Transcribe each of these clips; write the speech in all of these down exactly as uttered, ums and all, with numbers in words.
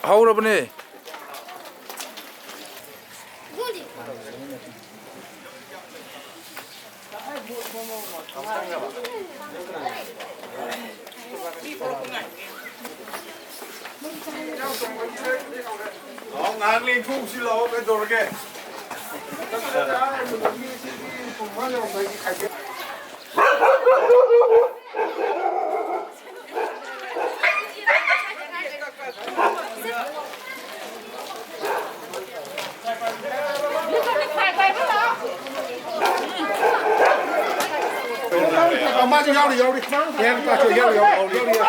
ꯍꯧꯔꯕꯅꯦ꯫ ꯂꯥꯛꯑꯣ, ꯉꯥꯏꯍꯥꯛ ꯂꯦꯡꯊꯣꯛꯎꯁꯤ ꯂꯥꯛꯑꯣ, ꯀꯩꯗꯧꯔꯒꯦ? ꯃꯥꯁꯨ ꯌꯥꯎꯔꯤ, ꯌꯥꯎꯔꯤ꯫ ꯃꯌꯥꯝ ꯄꯥꯁꯨ ꯌꯥꯎꯔꯤ, ꯌꯥꯎꯔꯤ, ꯌꯥꯎꯔꯤ꯫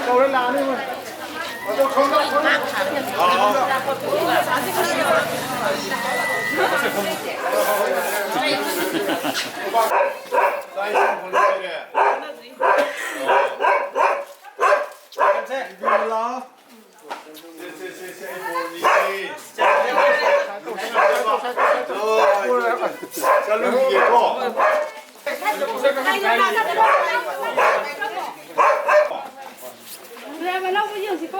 ꯇꯧꯔꯦ, ꯂꯥꯛꯑꯅꯤ ꯃꯣꯏ꯫ ꯆꯠꯂꯨꯈꯤꯒꯦꯀꯣ꯫ ꯗ꯭ꯔꯃꯥ ꯂꯧꯕ ꯌꯦꯡꯁꯤꯀꯣ꯫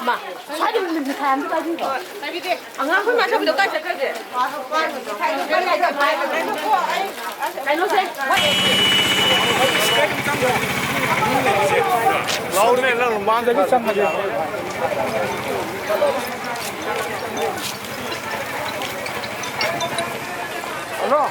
ꯃꯥ, ꯁ꯭ꯋꯥꯏꯗ ꯃꯤꯊꯥꯏ ꯑꯝꯇ ꯄꯥꯏꯕꯤꯕ꯫ ꯑꯉꯥꯡ ꯑꯩꯈꯣꯏ ꯃꯥ ꯁꯥꯕꯤꯗꯣ ꯀꯥꯏ ꯆꯠꯈ꯭ꯔꯒꯦ? ꯀꯩꯅꯣꯁꯦ, ꯂꯥꯎꯅꯦ, ꯅꯪ ꯃꯥꯡꯗꯒꯤ ꯆꯪꯉꯒꯦ꯫ ꯍꯜꯂꯣ꯫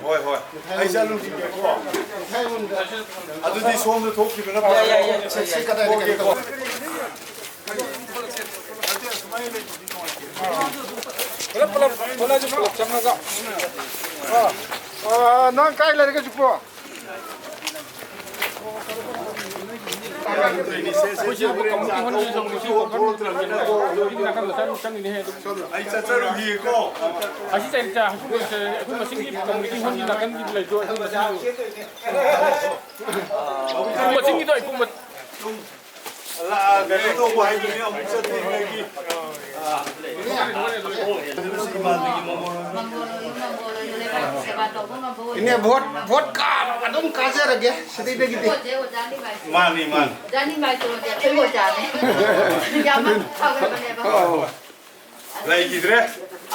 ꯍꯣꯏ, ꯍꯣꯏ꯫ ꯑꯩ ꯆꯠꯂꯨꯈꯤꯒꯦꯀꯣ꯫ ꯑꯗꯨꯗꯤ ꯁꯣꯝꯗ ꯊꯣꯛꯈꯤꯕꯅ ꯐꯔꯦ꯫ ꯁꯦ, ꯁꯦ, ꯀꯗꯥꯏꯗ ꯀꯩꯅꯣ ꯇꯧꯕ? ꯄꯨꯂꯞ, ꯄꯨꯂꯞ, ꯄꯨꯂꯞ ꯆꯪꯉꯒ꯫ ꯑꯥ, ꯑꯥ, ꯅꯪ ꯀꯥꯏ ꯂꯩꯔꯒꯦ ꯍꯧꯖꯤꯛꯄꯣ? ꯑꯩꯈꯣꯏ ꯁꯤ ꯀꯝꯃꯨꯅꯤꯇꯤ ꯍꯣꯜꯒꯤ ꯁꯣꯝꯒꯤ ꯁꯤ ꯋꯥꯐꯝ ꯅꯥꯀꯟꯗ ꯆꯪ-, ꯆꯪꯉꯤꯅꯦꯍꯦ ꯑꯗꯨꯝ꯫ ꯑꯩ ꯆꯠꯆꯔꯨꯈꯤꯒꯦꯀꯣ꯫ ꯑꯁꯤ ꯆꯠ-, ꯆꯠ-, ꯑꯩꯈꯣꯏ ꯃꯁꯤꯡꯒꯤ ꯀꯝꯃꯨꯅꯤꯇꯤ ꯍꯣꯜꯒꯤ ꯅꯥꯀꯟꯒꯤ ꯂꯩꯗꯣ ꯑꯗꯨ ꯃꯁꯤꯡꯒꯤ-, ꯑꯩꯈꯣꯏ ꯃꯁꯤꯡꯒꯤꯗꯣ ꯑꯩꯈꯣꯏ ꯃ-, ꯂꯥ-, ꯀꯩꯅꯣ ꯇꯧꯕ ꯍꯥꯏꯗꯨꯅꯤ ꯑꯃꯨꯛ ꯆꯠꯇ꯭ꯔꯤꯉꯩꯒꯤ꯫ ꯏꯅꯦ, ꯚꯣꯠ, ꯚꯣꯠ ꯀꯥ-, ꯑꯗꯨꯝ ꯀꯥꯖꯔꯒꯦ ꯁꯤꯗꯩꯗꯒꯤꯗꯤ꯫ ꯃꯥꯅꯤ, ꯃꯥꯅꯤ꯫ ꯂꯩꯈꯤꯗ꯭ꯔꯦ꯫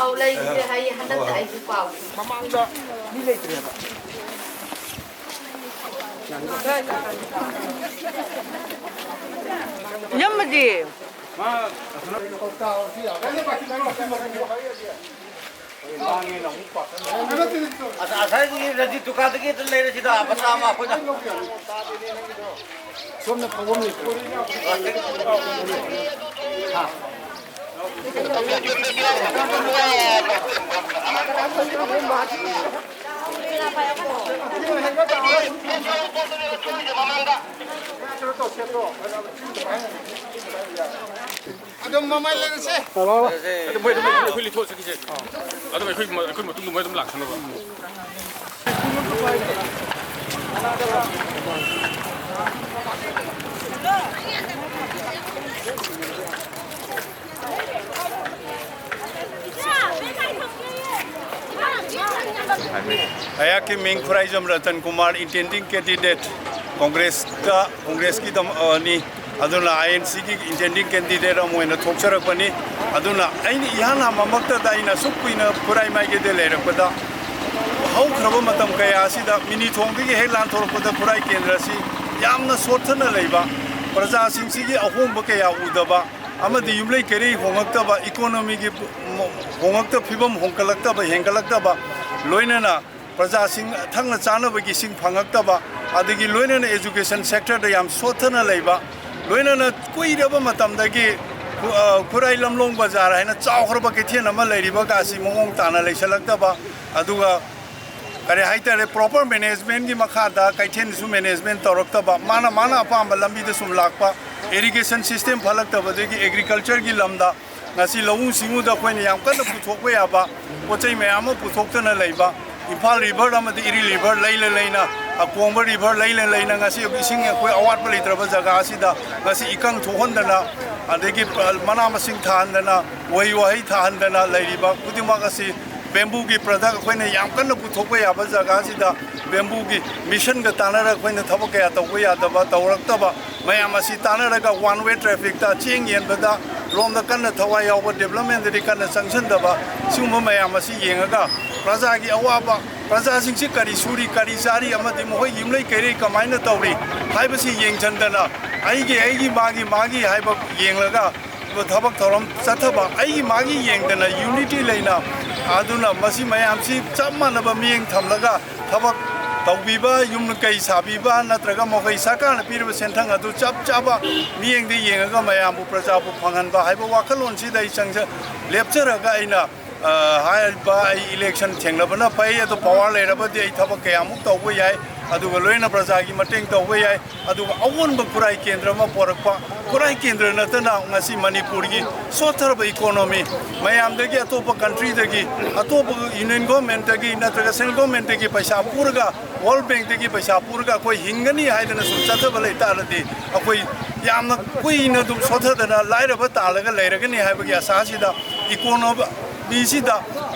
ꯑꯧ, ꯂꯩꯈꯤꯗ꯭ꯔꯦ ꯍꯥꯏꯌꯦ ꯍꯟꯗꯛꯇ ꯑꯩꯁꯨ ꯄꯥꯎ꯫ ꯃꯃꯥꯡꯗ ꯃꯤ ꯂꯩꯇ꯭ꯔꯦꯕ꯫ ꯏꯅꯝꯃꯗꯤ? ꯑꯁ, ꯉꯁꯥꯏꯗꯒꯤ ꯔꯟꯖꯤꯠ ꯗꯨꯀꯥꯟꯗꯒꯤ ꯑꯗꯨꯝ ꯂꯩꯔꯁꯤꯗ, ꯃꯆꯥ ꯑꯃ ꯑꯩꯈꯣꯏꯅ꯫ ꯁꯣꯝꯅ ꯐꯧꯕꯝ ꯂꯩꯇ꯭ꯔꯣ? ꯍꯥ? ꯑꯗꯨꯝ ꯃꯃꯥꯏ ꯂꯩꯔꯁꯦ꯫ ꯑꯗꯨ ꯃꯣꯏ ꯑꯗꯨꯝ ꯑꯩꯈꯣꯏ ꯂꯤꯊꯣꯛꯆꯈꯤꯁꯦ꯫ ꯑꯗꯨꯝ ꯑꯩꯈꯣꯏ ꯑꯩꯈꯣꯏ ꯃꯇꯨꯡꯗ ꯃꯣꯏ ꯑꯗꯨꯝ ꯂꯥꯛꯁꯅꯕ꯫ ꯑꯩꯍꯥꯛꯀꯤ ꯃꯤꯡ ꯈꯨꯔꯥꯏꯖꯝ ꯔꯇꯟ ꯀꯨꯃꯥꯔ, intending candidate, ꯀꯣꯡꯒ꯭ꯔꯦꯁꯇ, ꯀꯣꯡꯒ꯭ꯔꯦꯁꯀꯤꯗꯃꯛꯅꯤ꯫ ꯑꯗꯨꯅ ꯑꯥꯏ ꯑꯦꯟ ꯁꯤꯒꯤ intending candidate ꯑꯃ ꯑꯣꯏꯅ ꯊꯣꯛꯆꯔꯛꯄꯅꯤ꯫ ꯑꯗꯨꯅ ꯑꯩꯅ ꯏꯍꯥꯟ ꯍꯥꯟꯕꯃꯛꯇꯗ ꯑꯩꯅ ꯑꯁꯨꯛ ꯀꯨꯏꯅ ꯈꯨꯔꯥꯏ ꯃꯥꯏꯀꯩꯗ ꯂꯩꯔꯛꯄꯗ, ꯍꯧꯈ꯭ꯔꯕ ꯃꯇꯝ ꯀꯌꯥ ꯑꯁꯤꯗ ꯃꯤꯅꯤ ꯊꯣꯡꯗꯒꯤ ꯍꯦꯛ ꯂꯥꯟꯊꯣꯔꯛꯄꯗ ꯈꯨꯔꯥꯏ ꯀꯦꯟꯗ꯭ꯔ ꯑꯁꯤ ꯌꯥꯝꯅ ꯁꯣꯠꯊꯅ ꯂꯩꯕ, ꯄ꯭ꯔꯖꯥꯁꯤꯡꯁꯤꯒꯤ ꯑꯍꯣꯡꯕ ꯀꯌꯥ ꯎꯗꯕ, ꯑꯃꯗꯤ ꯌꯨꯝꯂꯩ ꯀꯩꯔꯩ ꯍꯣꯡꯂꯛꯇꯕ, ꯏꯀꯣꯅꯣꯃꯤꯒꯤ ꯍꯣꯡꯂꯛꯇ, ꯐꯤꯕꯝ ꯍꯣꯡꯒꯠꯂꯛꯇꯕ, ꯍꯦꯟꯒꯠꯂꯛꯇꯕ, ꯂꯣꯏꯅꯅ ꯄ꯭ꯔꯖꯥꯁꯤꯡ ꯊꯛꯅ ꯆꯥꯅꯕꯒꯤ ꯏꯁꯤꯡ ꯐꯪꯂꯛꯇꯕ, ꯑꯗꯒꯤ ꯂꯣꯏꯅꯅ education sectorꯗ ꯌꯥꯝ ꯁꯣꯠꯊꯅ ꯂꯩꯕ, ꯂꯣꯏꯅꯅ ꯀꯨꯏꯔꯕ ꯃꯇꯝꯗꯒꯤ ꯈꯨ-, ꯑ, ꯈꯨꯔꯥꯏ ꯂꯝꯂꯣꯡ ꯕꯖꯥꯔ ꯍꯥꯏꯅ ꯆꯥꯎꯈ꯭ꯔꯕ ꯀꯩꯊꯦꯜ ꯑꯃ ꯂꯩꯔꯤꯕꯒ ꯑꯁꯤ ꯃꯑꯣꯡ ꯇꯥꯅ ꯂꯩꯁꯜꯂꯛꯇꯕ, ꯑꯗꯨꯒ ꯀꯔꯤ ꯍꯥꯏꯇꯥꯔꯦ, proper managementꯀꯤ ꯃꯈꯥꯗ ꯀꯩꯊꯦꯜꯁꯨ management ꯇꯧꯔꯛꯇꯕ, ꯃꯥꯅ ꯃꯥꯅ ꯑꯄꯥꯝꯕ ꯂꯝꯕꯤꯗ ꯁꯨꯝ ꯂꯥꯛꯄ, irrigation system ꯐꯠꯂꯛꯇꯕꯗꯒꯤ agricultureꯒꯤ ꯂꯝꯗ ꯉꯁꯤ ꯂꯧꯎ ꯁꯤꯡꯎꯗ ꯑꯩꯈꯣꯏꯅ ꯌꯥꯝ ꯀꯟꯅ ꯄꯨꯊꯣꯛꯄ ꯌꯥꯕ ꯄꯣꯠ ꯆꯩ ꯃꯌꯥꯝ ꯑꯃ ꯄꯨꯊꯣꯛꯇꯅ ꯂꯩꯕ, ꯏꯝꯐꯥꯜ river ꯑꯃꯗꯤ ꯏꯔꯤꯜ river ꯂꯩꯅ ꯂꯩꯅ, ꯑꯀꯣꯡꯕ river ꯂꯩꯅ ꯂꯩꯅ ꯉꯁꯤ ꯏꯁꯤꯡ ꯑꯩꯈꯣꯏ ꯑꯋꯥꯠꯄ ꯂꯩꯇ꯭ꯔꯕ ꯖꯒꯥ ꯑꯁꯤꯗ ꯉꯁꯤ ꯏꯀꯪ ꯊꯣꯛꯍꯟꯗꯅ, ꯑꯗꯒꯤ ꯃꯅꯥ ꯃꯁꯤꯡ ꯊꯥꯍꯟꯗꯅ, ꯎꯍꯩ ꯋꯥꯍꯩ ꯊꯥꯍꯟꯗꯅ ꯂꯩꯔꯤꯕ ꯈꯨꯗꯤꯡꯃꯛ ꯑꯁꯤ bambooꯒꯤ product ꯑꯩꯈꯣꯏꯅ ꯌꯥꯝ ꯀꯟꯅ ꯄꯨꯊꯣꯛꯄ ꯌꯥꯕ ꯖꯒꯥꯁꯤꯗ bambooꯒꯤ missionꯒ ꯇꯥꯟꯅꯔꯒ ꯑꯩꯈꯣꯏꯅ ꯊꯕꯛ ꯀꯌꯥ ꯇꯧꯕ ꯌꯥꯗꯕ, ꯇꯧꯔꯛꯇꯕ ꯃꯌꯥꯝ ꯑꯁꯤ ꯇꯥꯟꯅꯔꯒ one way trafficꯇ ꯆꯦꯡ ꯌꯦꯟꯕꯗ ꯂꯣꯝꯗ ꯀꯟꯅ ꯊꯋꯥꯏ ꯌꯥꯎꯕ, developmentꯗꯗꯤ ꯀꯟꯅ ꯆꯪꯁꯤꯟꯗꯕ, ꯁꯤꯒꯨꯝꯕ ꯃꯌꯥꯝ ꯑꯁꯤ ꯌꯦꯡꯉꯒ ꯄ꯭ꯔꯖꯥꯒꯤ ꯑꯋꯥꯕ, ꯄ꯭ꯔꯖꯥꯁꯤꯡꯁꯤ ꯀꯔꯤ ꯁꯨꯔꯤ, ꯀꯔꯤ ꯆꯥꯔꯤ ꯑꯃꯗꯤ ꯃꯈꯣꯏꯒꯤ ꯌꯨꯝꯂꯩ ꯀꯩꯔꯩ ꯀꯃꯥꯏꯅ ꯇꯧꯔꯤ ꯍꯥꯏꯕꯁꯤ ꯌꯦꯡꯁꯤꯟꯗꯅ ꯑꯩꯒꯤ, ꯑꯩꯒꯤ, ꯃꯥꯒꯤ, ꯃꯥꯒꯤ ꯍꯥꯏꯕ ꯌꯦꯡꯂꯒ ꯊꯕꯛ ꯊꯧꯔꯝ ꯆꯠꯊꯕ, ꯑꯩꯒꯤ ꯃꯥꯒꯤ ꯌꯦꯡꯗꯅ unity ꯂꯩꯅ, ꯑꯗꯨꯅ ꯃꯁꯤ ꯃꯌꯥꯝꯁꯤ ꯆꯞ ꯃꯥꯟꯅꯕ ꯃꯤꯠꯌꯦꯡ ꯊꯝꯂꯒ ꯊꯕꯛ ꯇꯧꯕꯤꯕ, ꯌꯨꯝ ꯀꯩ ꯁꯥꯕꯤꯕ ꯅꯠꯇ꯭ꯔꯒ ꯃꯈꯣꯏ ꯁꯔꯀꯥꯔꯅ ꯄꯤꯔꯤꯕ ꯁꯦꯟꯊꯪ ꯑꯗꯨ ꯆꯞ ꯆꯥꯕ ꯃꯤꯠꯌꯦꯡꯗ ꯌꯦꯡꯉꯒ ꯃꯌꯥꯝꯕꯨ, ꯄ꯭ꯔꯖꯥꯕꯨ ꯐꯪꯍꯟꯕ ꯍꯥꯏꯕ ꯋꯥꯈꯜꯂꯣꯟꯁꯤꯗ ꯑꯩ ꯆꯪꯖ-, ꯂꯦꯞꯆꯔꯒ ꯑꯩꯅ ꯍꯥꯏꯔꯤꯕ ꯑꯩ ꯏꯂꯦꯛꯁꯟ ꯊꯦꯡꯅꯕꯅ ꯐꯩ, ꯑꯗꯨ ꯄꯋꯥꯔ ꯂꯩꯔꯕꯗꯤ ꯑꯩ ꯊꯕꯛ ꯀꯌꯥꯃꯨꯛ ꯇꯧꯕ ꯌꯥꯏ, ꯑꯗꯨꯒ ꯂꯣꯏꯅ ꯄ꯭ꯔꯖꯥꯒꯤ ꯃꯇꯦꯡ ꯇꯧꯕ ꯌꯥꯏ꯫ ꯑꯗꯨꯒ ꯑꯑꯣꯟꯕ ꯈꯨꯔꯥꯏ ꯀꯦꯟꯗ꯭ꯔ ꯑꯃ ꯄꯣꯔꯛꯄ, ꯈꯨꯔꯥꯏ ꯀꯦꯟꯗ꯭ꯔ ꯅꯠꯇꯅ ꯉꯁꯤ ꯃꯅꯤꯄꯨꯔꯒꯤ ꯁꯣꯠꯊꯔꯕ ꯏꯀꯣꯅꯣꯃꯤ, ꯃꯌꯥꯝꯗꯒꯤ, ꯑꯇꯣꯞꯄ ꯀꯟꯇ꯭ꯔꯤꯗꯒꯤ, ꯑꯇꯣꯞꯄ ꯌꯨꯅꯤꯌꯟ ꯒꯣꯔꯃꯦꯟꯠꯇꯒꯤ ꯅꯠꯇ꯭ꯔꯒ ꯁꯦꯟꯇ꯭ꯔꯦꯜ ꯒꯣꯔꯃꯦꯟꯠꯇꯒꯤ ꯄꯩꯁꯥ ꯄꯨꯔꯒ, ꯋꯥꯔꯜ ꯕꯦꯡꯛꯇꯒꯤ ꯄꯩꯁꯥ ꯄꯨꯔꯒ ꯑꯩꯈꯣꯏ ꯍꯤꯡꯒꯅꯤ ꯍꯥꯏꯗꯅ ꯁꯨꯝ ꯆꯠꯊꯕ ꯂꯩ ꯇꯥꯔꯗꯤ, ꯑꯩꯈꯣꯏ ꯌꯥꯝꯅ ꯀꯨꯏꯅ ꯑꯗꯨꯝ ꯁꯣꯠꯊꯗꯅ ꯂꯥꯏꯔꯕ ꯇꯥꯜꯂꯒ ꯂꯩꯔꯒꯅꯤ ꯍꯥꯏꯕꯒꯤ ꯑꯁꯥꯁꯤꯗ, ꯏꯀꯣꯅꯣꯃꯤꯁꯤꯗ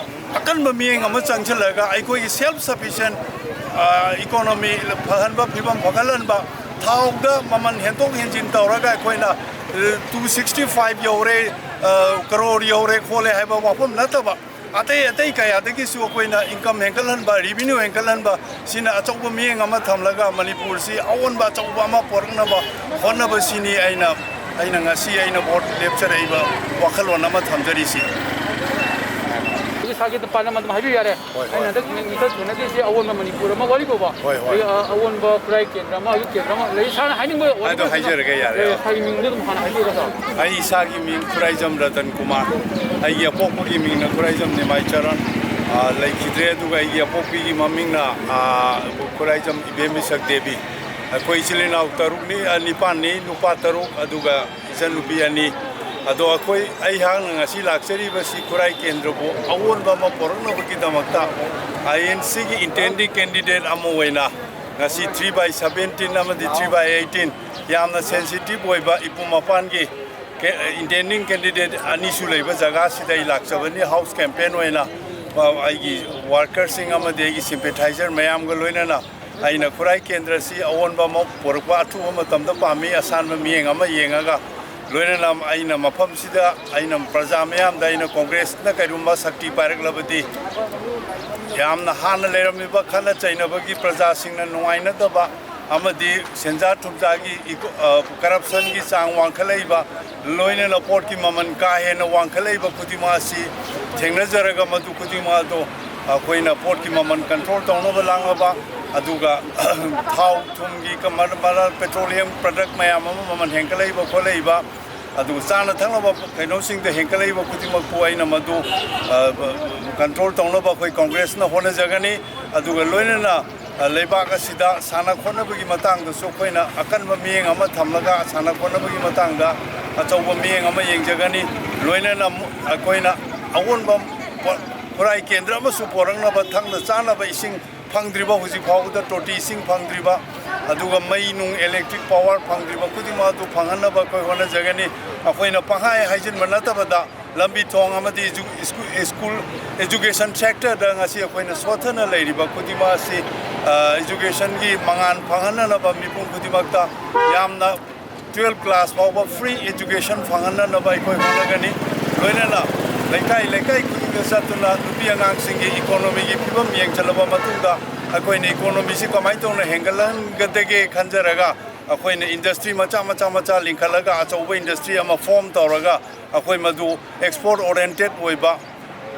ꯑꯀꯟꯕ ꯃꯤꯠꯌꯦꯡ ꯑꯃ ꯆꯪꯁꯤꯜꯂꯒ ꯑꯩꯈꯣꯏꯒꯤ ꯁꯦꯜꯐ ꯁꯐꯤꯁꯤꯌꯦꯟ ꯏꯀꯣꯅꯣꯃꯤ ꯐꯍꯟꯕ, ꯐꯤꯕꯝ ꯐꯒꯠꯍꯟꯕ, ꯊꯥꯎꯗ ꯃꯃꯜ ꯍꯦꯟꯗꯣꯛ ꯍꯦꯟꯖꯤꯟ ꯇꯧꯔꯒ ꯑꯩꯈꯣꯏꯅ two sixty five ꯌꯧꯔꯦ, ꯀꯔꯣꯔ ꯌꯧꯔꯦ ꯈꯣꯠꯂꯦ ꯍꯥꯏꯕ ꯋꯥꯐꯝ ꯅꯠꯇꯕ, ꯑꯇꯩ ꯑꯇꯩ ꯀꯌꯥꯗꯒꯤꯁꯨ ꯑꯩꯈꯣꯏꯅ ꯏꯟꯀꯝ ꯍꯦꯟꯒꯠꯍꯟꯕ, ꯔꯤꯚꯤꯅ꯭ꯌꯨ ꯍꯦꯟꯒꯠꯍꯟꯕ, ꯁꯤꯅ ꯑꯆꯧꯕ ꯃꯤꯠꯌꯦꯡ ꯑꯃ ꯊꯝꯂꯒ ꯃꯅꯤꯄꯨꯔꯁꯤ ꯑꯑꯣꯟꯕ ꯑꯆꯧꯕ ꯑꯃ ꯄꯨꯔꯛꯅꯕ ꯍꯣꯠꯅꯕꯁꯤꯅꯤ ꯑꯩꯅ, ꯑꯩꯅ ꯉꯁꯤ ꯑꯩꯅ ꯚꯣꯠ ꯂꯦꯞꯆꯔꯛꯏꯕ ꯋꯥꯈꯜꯂꯣꯟ ꯑꯃ ꯊꯝꯖꯔꯤꯁꯤ꯫ ꯍꯧꯖꯤꯛ ꯁꯥꯔꯒꯤ ꯄꯥꯟꯗꯝ ꯑꯗꯨꯝ ꯍꯥꯏꯕꯤꯌꯨ ꯌꯥꯔꯦ꯫ ꯍꯣꯏ, ꯍꯣꯏ꯫ ꯑꯩꯅ ꯍꯟꯗꯛ ꯃꯤꯡ ꯃꯤꯡꯊꯣꯟ ꯊꯣꯟꯅꯗꯣꯏꯁꯦ ꯑꯑꯣꯟꯕ ꯃꯅꯤꯄꯨꯔ ꯑꯃ ꯋꯥꯔꯤꯕꯣꯕ꯫ ꯍꯣꯏ, ꯍꯣꯏ꯫ ꯑꯩ, ꯑ, ꯑꯑꯣꯟꯕ ꯈꯨꯔꯥꯏ ꯀꯦꯟꯗ꯭ꯔ ꯑꯃ, ꯑꯌꯨꯛ ꯀꯦꯟꯗ꯭ꯔ ꯑꯃ ꯂꯩ꯫ ꯁꯥꯔꯅ ꯍꯥꯏꯅꯤꯡꯕ ꯋꯥꯔꯤ ꯑꯗꯣ ꯑꯃ ꯍꯥꯏꯖꯔꯒꯦ, ꯌꯥꯔꯦ꯫ ꯑꯦ, ꯁꯥꯔꯒꯤ ꯃꯤꯡꯗꯣ ꯑꯗꯨꯝ ꯍꯥꯟꯅ ꯍꯥꯏꯕꯤꯔꯒ꯫ ꯑꯩ ꯏꯁꯥꯒꯤ ꯃꯤꯡ ꯈꯨꯔꯥꯏꯖꯝ ꯔꯇꯟ ꯀꯨꯃꯥꯔ꯫ ꯑꯩꯒꯤ ꯑꯄꯣꯛꯄꯒꯤ ꯃꯤꯡꯅ ꯈꯨꯔꯥꯏꯖꯝ ꯅꯤꯃꯥꯏ ꯆꯔꯟ꯫ ꯑ, ꯂꯩꯈꯤꯗ꯭ꯔꯦ, ꯑꯗꯨꯒ ꯑꯩꯒꯤ ꯑꯄꯣꯛꯄꯤꯒꯤ ꯃꯃꯤꯡꯅ, ꯑ, ꯈꯨꯔꯥꯏꯖꯝ ꯏꯕꯦꯝ ꯃꯤꯁꯛ ꯗꯦꯕꯤ꯫ ꯑꯩꯈꯣꯏ ꯏꯆꯤꯜ ꯏꯅꯥꯎ ꯇꯔꯨꯛꯅꯤ, ꯑ, ꯅꯤꯄꯥꯟꯅꯤ, ꯅꯨꯄꯥ ꯇꯔꯨꯛ, ꯑꯗꯨꯒ ꯏꯆꯟꯅꯨꯄꯤ ꯑꯅꯤ꯫ ꯑꯗꯣ ꯑꯩꯈꯣꯏ, ꯑꯩꯍꯥꯛꯅ ꯉꯁꯤ ꯂꯥꯛꯆꯔꯤꯕꯁꯤ ꯈꯨꯔꯥꯏ ꯀꯦꯟꯗ꯭ꯔꯕꯨ ꯑꯑꯣꯟꯕ ꯑꯃ ꯄꯨꯔꯛꯅꯕꯒꯤꯗꯃꯛꯇ ꯑꯥꯏ ꯑꯦꯟ ꯁꯤꯒꯤ ꯏꯟꯇꯦꯟꯗꯤꯡ ꯀꯦꯟꯗꯤꯗꯦꯠ ꯑꯃ ꯑꯣꯏꯅ ꯉꯁꯤ three by seventeen ꯑꯃꯗꯤ three by eighteen ꯌꯥꯝꯅ ꯁꯦꯟꯁꯤꯇꯤꯚ ꯑꯣꯏꯕ ꯏꯄꯨ ꯃꯄꯥꯟꯒꯤ ꯀꯦ-, ꯏꯟꯇꯦꯟꯗꯤꯡ ꯀꯦꯟꯗꯤꯗꯦꯠ ꯑꯅꯤꯁꯨ ꯂꯩꯕ ꯖꯒꯥꯁꯤꯗ ꯑꯩ ꯂꯥꯛꯆꯕꯅꯤ꯫ ꯍꯥꯎꯁ ꯀꯦꯝꯄꯦꯟ ꯑꯣꯏꯅ, ꯑ, ꯑꯩꯒꯤ ꯋꯥꯔꯀꯔꯁꯤꯡ ꯑꯃꯗꯤ ꯑꯩꯒꯤ ꯁꯤꯝꯄꯦꯊꯥꯏꯖꯔ ꯃꯌꯥꯝꯒ ꯂꯣꯏꯅꯅ ꯑꯩꯅ ꯈꯨꯔꯥꯏ ꯀꯦꯟꯗ꯭ꯔꯁꯤ ꯑꯑꯣꯟꯕ ꯑꯃ ꯄꯨꯔꯛꯄ, ꯑꯊꯨꯕ ꯃꯇꯝꯗ ꯄꯥꯝꯃꯤ꯫ ꯑꯁꯥꯟꯕ ꯃꯤꯠꯌꯦꯡ ꯑꯃ ꯌꯦꯡꯉꯒ, ꯂꯣꯏꯅꯅ ꯑꯩꯅ ꯃꯐꯝꯁꯤꯗ ꯑꯩꯅ ꯄ꯭ꯔꯖꯥ ꯃꯤꯌꯥꯝꯗ ꯑꯩꯅ ꯀꯣꯡꯒ꯭ꯔꯦꯁꯅ ꯀꯔꯤꯒꯨꯝꯕ ꯁꯛꯇꯤ ꯄꯥꯏꯔꯛꯂꯕꯗꯤ, ꯌꯥꯝꯅ ꯍꯥꯟꯅ ꯂꯩꯔꯝꯃꯤꯕ ꯈꯠꯅ ꯆꯩꯅꯕꯒꯤ, ꯄ꯭ꯔꯖꯥꯁꯤꯡꯅ ꯅꯨꯡꯉꯥꯏꯅꯗꯕ ꯑꯃꯗꯤ ꯁꯦꯟꯖꯥ ꯊꯨꯝꯖꯥꯒꯤ ꯏꯀꯣ-, ꯑ, ꯀꯔꯞꯁꯟꯒꯤ ꯆꯥꯡ ꯋꯥꯡꯈꯠꯂꯛꯏꯕ, ꯂꯣꯏꯅꯅ ꯄꯣꯠꯀꯤ ꯃꯃꯜ ꯀꯥ ꯍꯦꯟꯅ ꯋꯥꯡꯈꯠꯂꯛꯏꯕ ꯈꯨꯗꯤꯡꯃꯛ ꯑꯁꯤ ꯊꯦꯡꯅꯖꯔꯒ, ꯃꯗꯨ ꯈꯨꯗꯤꯡꯃꯛ ꯑꯗꯣ ꯑꯩꯈꯣꯏꯅ ꯄꯣꯠꯀꯤ ꯃꯃꯜ ꯀꯟꯇ꯭ꯔꯣꯜ ꯇꯧꯅꯕ ꯂꯥꯛꯅꯕ, ꯑꯗꯨꯒ ꯊꯥꯎ ꯊꯨꯝꯒꯤ ꯀ-, ꯃꯔ-, ꯃꯔ-, ꯄꯦꯇ꯭ꯔꯣꯂꯤꯌꯝ ꯄ꯭ꯔꯗꯛ ꯃꯌꯥꯝ ꯑꯃ ꯃꯃꯜ ꯍꯦꯟꯒꯠꯂꯛꯏꯕ ꯈꯣꯠꯂꯛꯏꯕ, ꯑꯗꯨꯒ ꯆꯥꯅ ꯊꯛꯅꯕ ꯀꯩꯅꯣꯁꯤꯡꯗ ꯍꯦꯟꯒꯠꯂꯛꯏꯕ ꯈꯨꯗꯤꯡꯃꯛꯄꯨ ꯑꯩꯅ ꯃꯗꯨ ꯀꯟꯇ꯭ꯔꯣꯜ ꯇꯧꯅꯕ ꯑꯩꯈꯣꯏ ꯀꯣꯡꯒ꯭ꯔꯦꯁꯅ ꯍꯣꯠꯅꯖꯒꯅꯤ꯫ ꯑꯗꯨꯒ ꯂꯣꯏꯅꯅ ꯂꯩꯕꯥꯛ ꯑꯁꯤꯗ ꯁꯥꯟꯅ ꯈꯣꯠꯅꯕꯒꯤ ꯃꯇꯥꯡꯗꯁꯨ ꯑꯩꯈꯣꯏꯅ ꯑꯀꯟꯕ ꯃꯤꯠꯌꯦꯡ ꯑꯃ ꯊꯝꯂꯒ ꯁꯥꯟꯅ ꯈꯣꯠꯅꯕꯒꯤ ꯃꯇꯥꯡꯗ ꯑꯆꯧꯕ ꯃꯤꯠꯌꯦꯡ ꯑꯃ ꯌꯦꯡꯖꯒꯅꯤ꯫ ꯂꯣꯏꯅꯅ ꯑꯩꯈꯣꯏꯅ ꯑꯑꯣꯟꯕ ꯈꯨꯔꯥꯏ ꯀꯦꯟꯗ꯭ꯔ ꯑꯃꯁꯨ ꯄꯣꯔꯛꯅꯕ ꯊꯛꯅ ꯆꯥꯅꯕ ꯏꯁꯤꯡ ꯐꯪꯗ꯭ꯔꯤꯕ, ꯍꯧꯖꯤꯛ ꯐꯥꯎꯕꯗ ꯇꯣꯇꯤ ꯏꯁꯤꯡ ꯐꯪꯗ꯭ꯔꯤꯕ, ꯑꯗꯨꯒ ꯃꯩ ꯅꯨꯡ, electric power ꯐꯪꯗ꯭ꯔꯤꯕ ꯈꯨꯗꯤꯡꯃꯛ ꯑꯗꯨ ꯐꯪꯍꯟꯅꯕ ꯑꯩꯈꯣꯏ ꯍꯣꯠꯅꯖꯒꯅꯤ꯫ ꯑꯩꯈꯣꯏꯅ ꯄꯪꯍꯥꯏ ꯍꯥꯏꯖꯤꯟꯕ ꯅꯠꯇꯕꯗ ꯂꯝꯕꯤ ꯊꯣꯡ ꯑꯃꯗꯤ ꯁ꯭ꯀꯨꯜ, education sectorꯗ ꯉꯁꯤ ꯑꯩꯈꯣꯏꯅ ꯁꯣꯠꯊꯅ ꯂꯩꯔꯤꯕ ꯈꯨꯗꯤꯡꯃꯛ ꯑꯁꯤ educationꯒꯤ ꯃꯉꯥꯜ ꯐꯪꯍꯟꯅꯅꯕ ꯃꯤꯄꯨꯝ ꯈꯨꯗꯤꯡꯃꯛꯇ ꯌꯥꯝꯅ twelve class ꯐꯥꯎꯕ free education ꯐꯪꯍꯟꯅꯅꯕ ꯑꯩꯈꯣꯏ ꯍꯣꯠꯅꯒꯅꯤ꯫ ꯂꯣꯏꯅꯅ ꯂꯩꯀꯥꯏ ꯂꯩꯀꯥꯏ ꯈꯨꯗꯤꯡꯗ ꯆꯠꯇꯨꯅ ꯅꯨꯄꯤ ꯑꯉꯥꯡꯁꯤꯡꯒꯤ economyꯒꯤ ꯐꯤꯕꯝ ꯌꯦꯡꯁꯤꯜꯂꯕ ꯃꯇꯨꯡꯗ ꯑꯩꯈꯣꯏꯅ economyꯁꯤ ꯀꯃꯥꯏꯅ ꯇꯧꯅ ꯍꯦꯟꯒꯠꯍꯟꯒꯗꯒꯦ ꯈꯟꯖꯔꯒ ꯑꯩꯈꯣꯏꯅ industry ꯃꯆꯥ ꯃꯆꯥ ꯃꯆꯥ ꯂꯤꯡꯈꯠꯂꯒ ꯑꯆꯧꯕ industry ꯑꯃ form ꯇꯧꯔꯒ ꯑꯩꯈꯣꯏ ꯃꯗꯨ export oriented ꯑꯣꯏꯕ